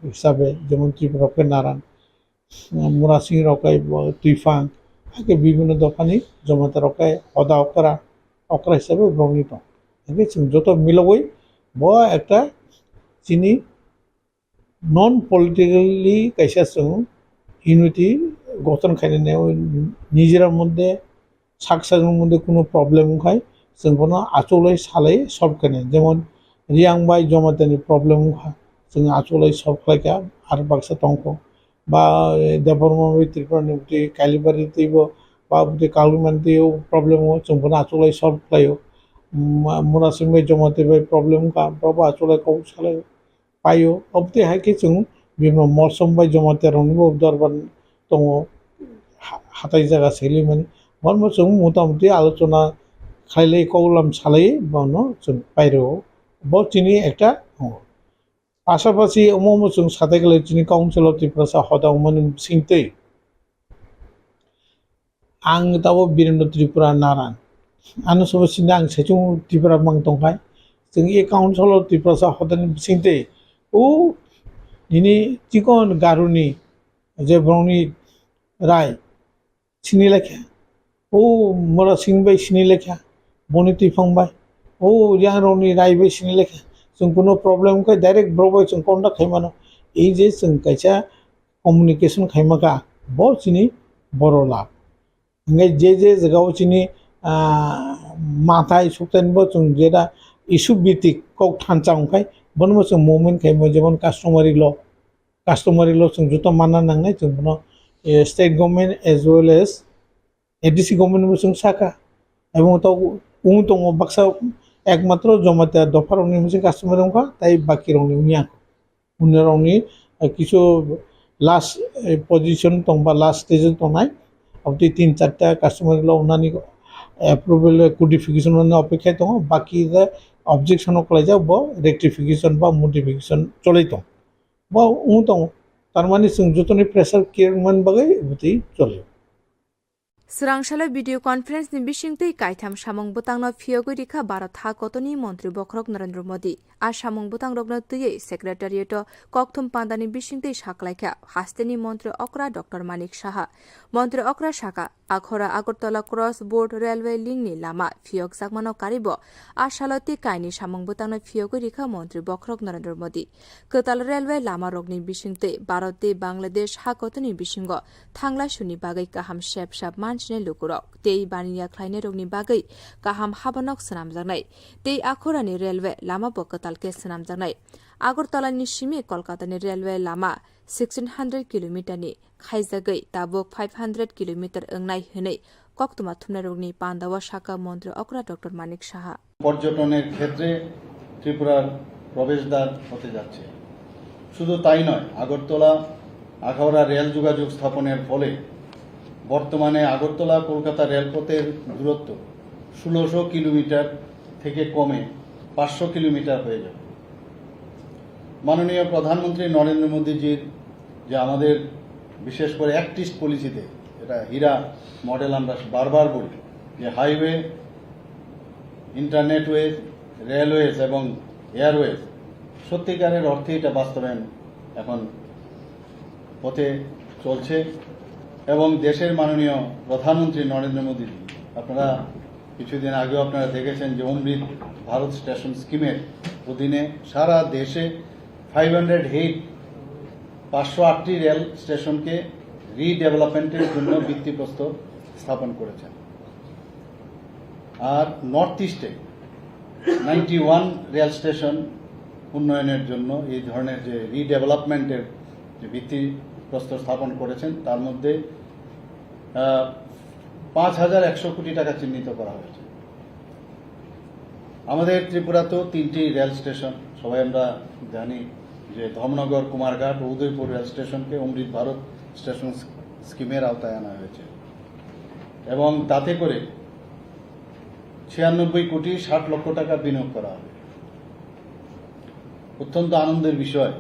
hisabe, jemon Tripura khe Naran, Murasing rok khe bo Twifang, hakhe bibhinno dophani Jamatia rok khe hoda okra, okra hisabe borokni tong. Hakhe chwng joto milogwi bo ekta chini non politically kaisa chwng unity gothon khainani nijera moddhe sak sakni moddhe kuno problem wngkhai chwng bono achulwi salai solve khainai. Jemon Riang bai Jamatia ni problem wngkha, chwng achulwi solve khlaikha, ar baksa tongkho. Ba, eh, Debbarma bai Tripura ni bwtwi Kalibari twibo, ba bwtwi Kalumani twibo problem o chwng bono achulwi solve khlaio. Ma-, Murasing bai Jamatia bai problem wngkha, borok bo achulwi kok salaio. Paio. Obtwi hai khe chwng bini Molsom bai Jamatia rokni bo dorbar tongo, ha-, hatai jaga selimani. Bono chwng mota moti alochona khailai, koklam salai bono chwng pairwo. Bo chini ekta tongo. Pasapasi omo omo chwng satai khlai chini Council of Tiprasa hoda wngmani bisingtwi. Ang tabo Birendra Tripura Naran. Ano sobo sini ang saichung Tripura mang tongkhai. Chwng e Council of Tiprasa hodani bisingtwi o nini chikon Garuni je borokni rai sini lekha. O Murasing bai sini lekha. Boni Twifang bai. O Riang rokni rai bai sini lekha. Chwng kuno problem khe direct borok bai chwng contact khai mano. Ei je chwng kaisa communication khaima kha, bo chini boro lab. Hingke je je jaga o chini, ah, mathai sukthani bo chwng jeta issue bitik kok thansa wngkhai, bono bo chwng movement khaimo, jemon customary law, customary law chwng joto manna nangnai, chwng bono, eh, state government as well as A D C government bo chwng saka, ebong to wng tongo baksa ekmatro Jamatia dopha rokni hwnse customary wngkha, tai baki rokni wngya. Hwnwi rokni, eh, kisu last, eh, position tong ba last stage o tongnai, aboni tin charta customary law wngnani approval codification rokni opekha tongo, baki the objection rok klaijak bo rectification ba modification cholai tong. Bo wng tongo, tarmani chwng jotoni pressure khe wngmani bagwi bwtwi choli. Swrangsalai video conference ni bisingtwi kaitham samung bwtangno phiyogwi rikha Bharat ha kotoni montri bokhorok Narendra Modi. A samung bwtangrokno twiwi secretariat o kokthum pandani bisingtwi saklaikha hasteni montri okra Doctor Manik Saha. Montri okra saka, Akhora Agartala cross board railway link ni lama phiyokjakmano karibo a salo tei kaini samung bwtangno phiyogwi rikha montri bokhorok Narendra Modi. Kwtal railway lamarokni bisingtwi Bharat tei Bangladesh ha kotoni bisingo thanglai suni bagwi kaham sep sap mansinai lukurok tei baniya khlainairokni bagwi kaham habanok swnamjaknai tei Akhorani railway lama bo kwtal khe swnamjaknai. Agartala ni simi Kolkata ni railway lama sixteen hundred kilometer ni khaijagwi tabuk five hundred kilometer wngnai hwnwi koktwma thumnairokni pandao sakha montri okra Doctor Manik Saha. পর্যটনের ক্ষেত্রে ত্রিপুরার প্রবেশদ্বার হতে যাচ্ছে। শুধু তাই নয়, আগরতলা আখাউড়া রেল যোগাযোগ স্থাপনের ফলে বর্তমানে আগরতলা কলকাতা রেলপথের দূরত্ব ষোলোশো কিলোমিটার থেকে কমে পাঁচশো কিলোমিটার হয়ে যাবে। মাননীয় প্রধানমন্ত্রী নরেন্দ্র মোদীজির যে আমাদের বিশেষ করে অ্যাক্ট ইস্ট পলিসিতে, এটা হীরা মডেল আমরা বারবার বলি, যে হাইওয়ে, ইন্টারনেটওয়েজ, রেলওয়েজ এবং এয়ারওয়েজ, সত্যিকারের অর্থে এটা বাস্তবায়ন এখন পথে চলছে এবং দেশের মাননীয় প্রধানমন্ত্রী নরেন্দ্র মোদীজি, আপনারা কিছুদিন আগেও আপনারা দেখেছেন যে অমৃত ভারত স্টেশন স্কিমের অধীনে সারা দেশে ফাইভ হান্ড্রেড এইট, পাঁচশো আটটি রেল স্টেশনকে রিডেভেলপমেন্টের জন্য ভিত্তিপ্রস্তর স্থাপন করেছেন। আর নর্থ ইস্টে নাইনটি ওয়ান রেল স্টেশন উন্নয়নের জন্য এই ধরনের যে রিডেভেলপমেন্টের যে ভিত্তিপ্রস্তর স্থাপন করেছেন, তার মধ্যে, আহ, পাঁচ হাজার একশো কোটি টাকা চিহ্নিত করা হয়েছে। আমাদের ত্রিপুরাতেও তিনটি রেল স্টেশন, সবাই আমরা জানি যে ধর্মনগর, কুমারঘাট ও উদয়পুর রেল স্টেশনকে অমৃত ভারত স্টেশন স্কিমের আওতায় আনা হয়েছে এবং তাতে করে ছিয়ানব্বই কোটি ষাট লক্ষ টাকা বিনিয়োগ করা হবে। অত্যন্ত আনন্দের বিষয়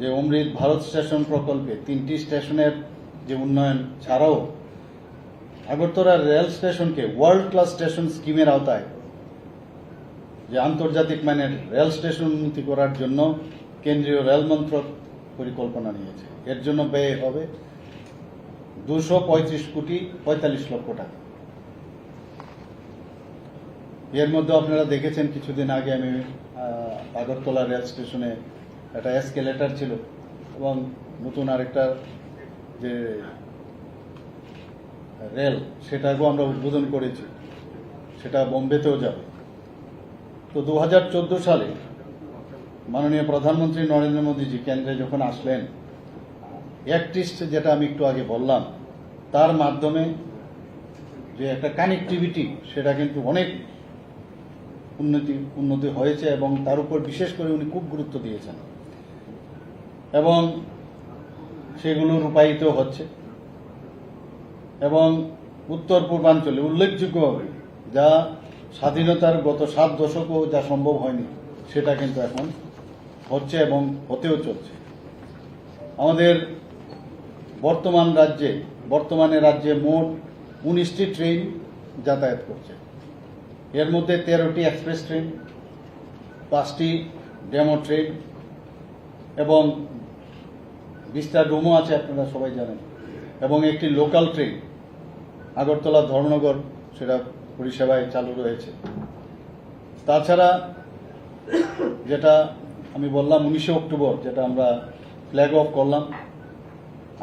যে অমৃত ভারত স্টেশন প্রকল্পে তিনটি স্টেশনের যে উন্নয়ন ছাড়াও আগরতলা রেল স্টেশনকে ওয়ার্ল্ড ক্লাস স্টেশন স্কিমের আওতায় যে আন্তর্জাতিক মানের রেল স্টেশন উন্নতি করার জন্য কেন্দ্রীয় রেল মন্ত্রক পরিকল্পনা নিয়েছে। এর জন্য ব্যয় হবে দুশো পঁয়ত্রিশ কোটি পঁয়তাল্লিশ লক্ষ টাকা। এর মধ্যে আপনারা দেখেছেন, কিছুদিন আগে আমি আহ, আগরতলা রেল স্টেশনে একটা এসকেলেটর ছিল এবং নতুন আরেকটা যে রেল, সেটাকেও আমরা উদ্বোধন করেছি, সেটা বোম্বেতেও যাবে। তো দু হাজার চোদ্দো সালে মাননীয় প্রধানমন্ত্রী নরেন্দ্র মোদীজি কেন্দ্রে যখন আসলেন, অ্যাক্ট ইস্ট, যেটা আমি একটু আগে বললাম, তার মাধ্যমে যে একটা কানেক্টিভিটি, সেটা কিন্তু অনেক উন্নতি উন্নতি হয়েছে এবং তার উপর বিশেষ করে উনি খুব গুরুত্ব দিয়েছেন এবং সেগুলো রূপায়িত হচ্ছে। এবং উত্তর পূর্বাঞ্চলে উল্লেখযোগ্যভাবে যা স্বাধীনতার গত সাত দশকও যা সম্ভব হয়নি, সেটা কিন্তু এখন হচ্ছে এবং হতেও চলছে। আমাদের বর্তমান রাজ্যে বর্তমানে রাজ্যে মোট উনিশটি ট্রেন যাতায়াত করছে। এর মধ্যে তেরোটি এক্সপ্রেস ট্রেন, পাঁচটি ডেমো ট্রেন এবং বিশটা ডেমো আছে, আপনারা সবাই জানেন, এবং একটি লোকাল ট্রেন আগরতলা ধর্মনগর, সেটা পরিষেবায় চালু রয়েছে। তাছাড়া যেটা আমি বললাম, উনিশে অক্টোবর যেটা আমরা ফ্ল্যাগ অফ করলাম,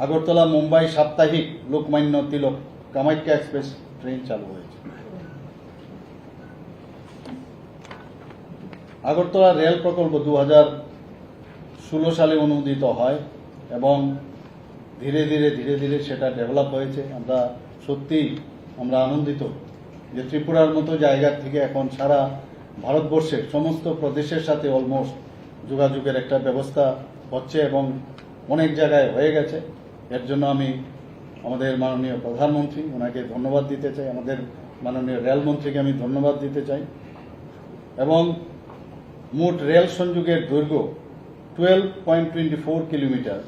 আগরতলা মুম্বাই সাপ্তাহিক লোকমান্য তিলক কামাখ্যা এক্সপ্রেস ট্রেন চালু হয়েছে। আগরতলা রেল প্রকল্প দু হাজার ষোলো সালে অনুমোদিত হয় এবং ধীরে ধীরে ধীরে ধীরে সেটা ডেভেলপ হয়েছে। আমরা সত্যিই আমরা আনন্দিত যে ত্রিপুরার মতো জায়গা থেকে এখন সারা ভারতবর্ষের সমস্ত প্রদেশের সাথে অলমোস্ট যোগাযোগের একটা ব্যবস্থা হচ্ছে এবং অনেক জায়গায় হয়ে গেছে। এর জন্য আমি আমাদের মাননীয় প্রধানমন্ত্রী, ওনাকে ধন্যবাদ দিতে চাই, আমাদের মাননীয় রেলমন্ত্রীকে আমি ধন্যবাদ দিতে চাই। এবং মোট রেল সংযোগের দৈর্ঘ্য twelve point twenty four kilometre,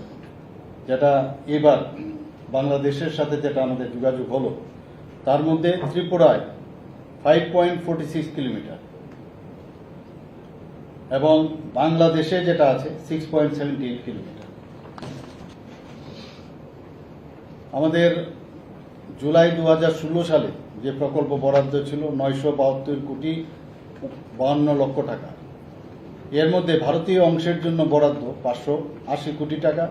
যেটা এবার বাংলাদেশের সাথে যেটা আমাদের যোগাযোগ হলো, তার মধ্যে ত্রিপুরায় five point forty six kilometre এবং বাংলাদেশে যেটা আছে six point seventy eight kilometre. আমাদের জুলাই দু হাজার ষোলো সালে যে প্রকল্প বরাদ্দ ছিল নয়শো বাহাত্তর কোটি বাহান্ন লক্ষ টাকা, এর মধ্যে ভারতীয় অংশের জন্য বরাদ্দ পাঁচশো আশি কোটি টাকা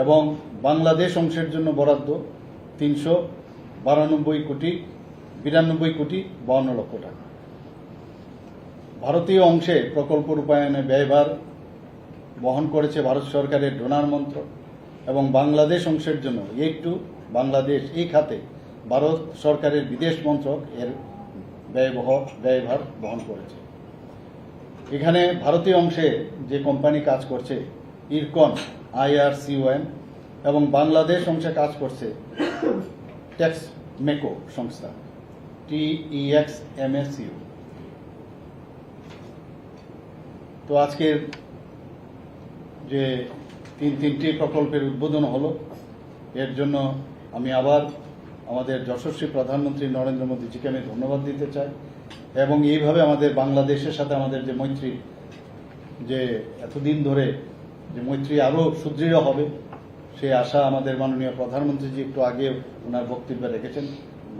এবং বাংলাদেশ অংশের জন্য বরাদ্দ তিনশো বারানব্বই কোটি বিরানব্বই কোটি বাহান্ন লক্ষ টাকা। ভারতীয় অংশে প্রকল্প রূপায়ণে ব্যয়ভার বহন করেছে ভারত সরকারের ডোনার মন্ত্রক এবং বাংলাদেশ অংশের জন্য এইড টু বাংলাদেশ, এই খাতে ভারত সরকারের বিদেশ মন্ত্রক এর ব্যয়বহ ব্যয়ভার বহন করেছে। এখানে ভারতীয় অংশে যে কোম্পানি কাজ করছে, ইরকন আইআরসিওএম, এবং বাংলাদেশ অংশে কাজ করছে টেক্সমেকো সংস্থা, টিইএক্সএমএসইউ। তো আজকের যে তিন তিনটি প্রকল্পের উদ্বোধন হলো, এর জন্য আমি আবার আমাদের যশস্বী প্রধানমন্ত্রী নরেন্দ্র মোদীজিকে আমি ধন্যবাদ দিতে চাই। এবং এইভাবে আমাদের বাংলাদেশের সাথে আমাদের যে মৈত্রী, যে এতদিন ধরে যে মৈত্রী আরও সুদৃঢ় হবে, সেই আশা আমাদের মাননীয় প্রধানমন্ত্রীজি একটু আগে ওনার বক্তব্যে রেখেছেন,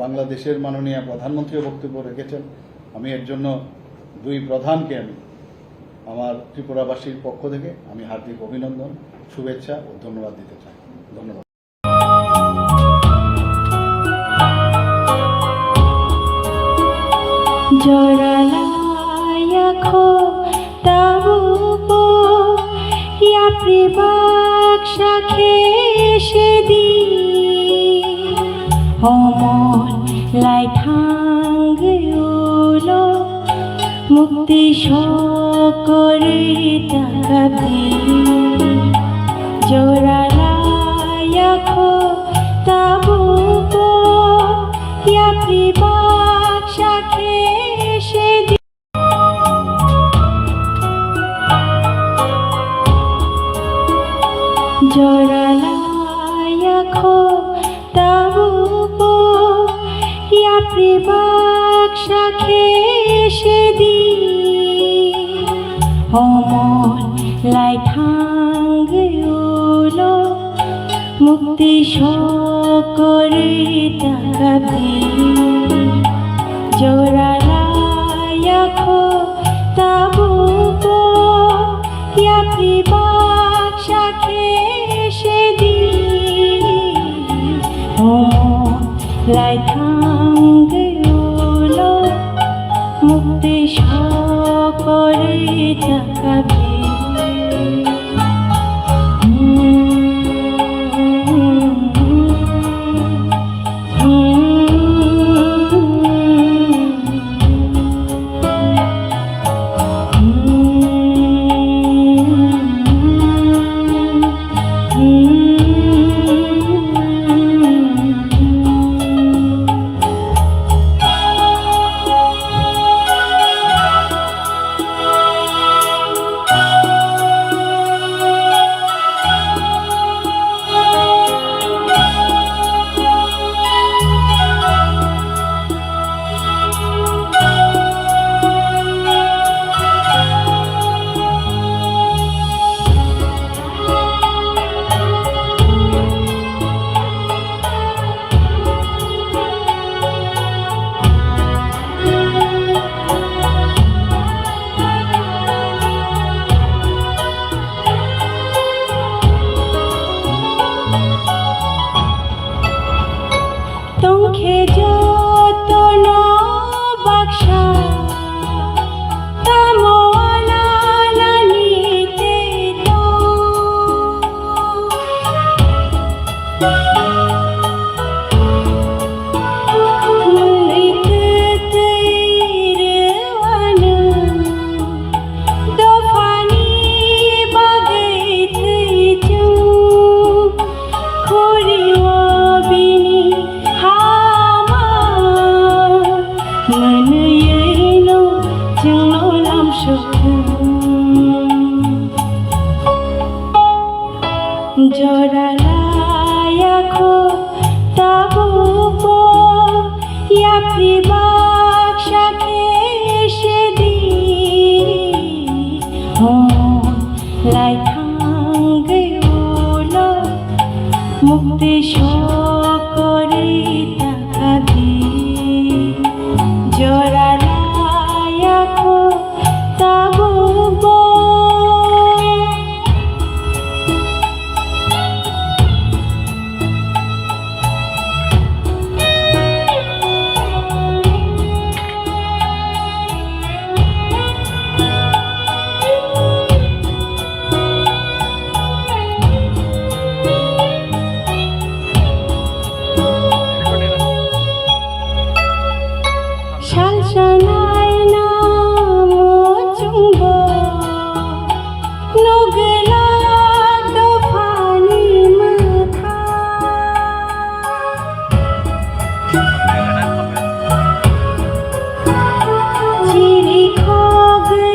বাংলাদেশের মাননীয় প্রধানমন্ত্রীও বক্তব্য রেখেছেন। আমি এর জন্য দুই প্রধানকে আমি আমার ত্রিপুরাবাসীর পক্ষ থেকে আমি হার্দিক অভিনন্দন, শুভেচ্ছা ও ধন্যবাদ দিতে চাই। ধন্যবাদ। Joralaiyakho tabubo yapri baksa khe sedi, homon Lai thangwi ulo mukti sokorwi takabdi. Jora laiya kho tabukbo yapri baksa khe sedi. Jora laiya kho tabukbo yapri baksa khe sedi. O mon lai thangwi ulo mukti sokorwi takabdi. Jora laiya kho tabukbo yapri baksa khe sedi. O mon lai thangwi ulo mukti sokorwi takabdi. Tongkhe jotono baksa, tamo ananani tei tong. Mwnwi twtwi rwano, dophani bagwi thwi chwng. Khuri o bini hama mwnwi no chwngno lamsok thung. Jora laiya kho tabukbo yapri baksa khe sedi. O mon lai thangwi ulo mukti sokorwi takabdi. Jora laiya kho tabukbo. Salsa naina muchungbo nugwlak dophani mwthang. Chiri khogwi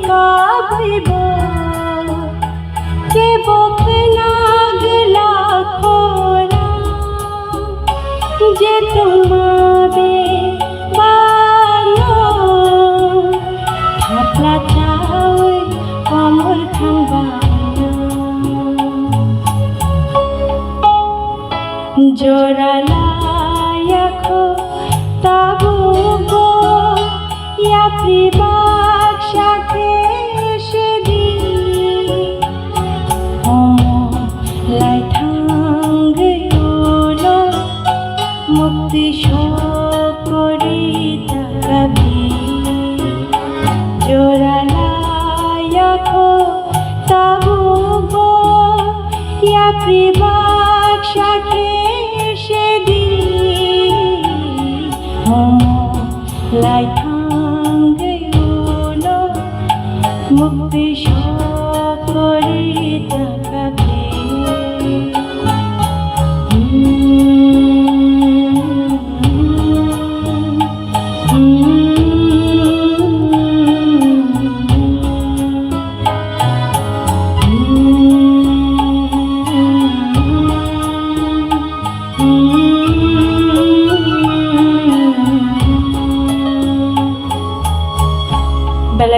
kabwibo kebo khwna gwlak khorang. Je tongma bebakno thapla chawi komor thangbaino. Jora laiya kho tabukbo yapri baksa khe sedi. O mon lai thangwi ulo mukti sokorwi takabdi. Jora laiya kho tabukbo yapri baksa khe sedi.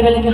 Belai khe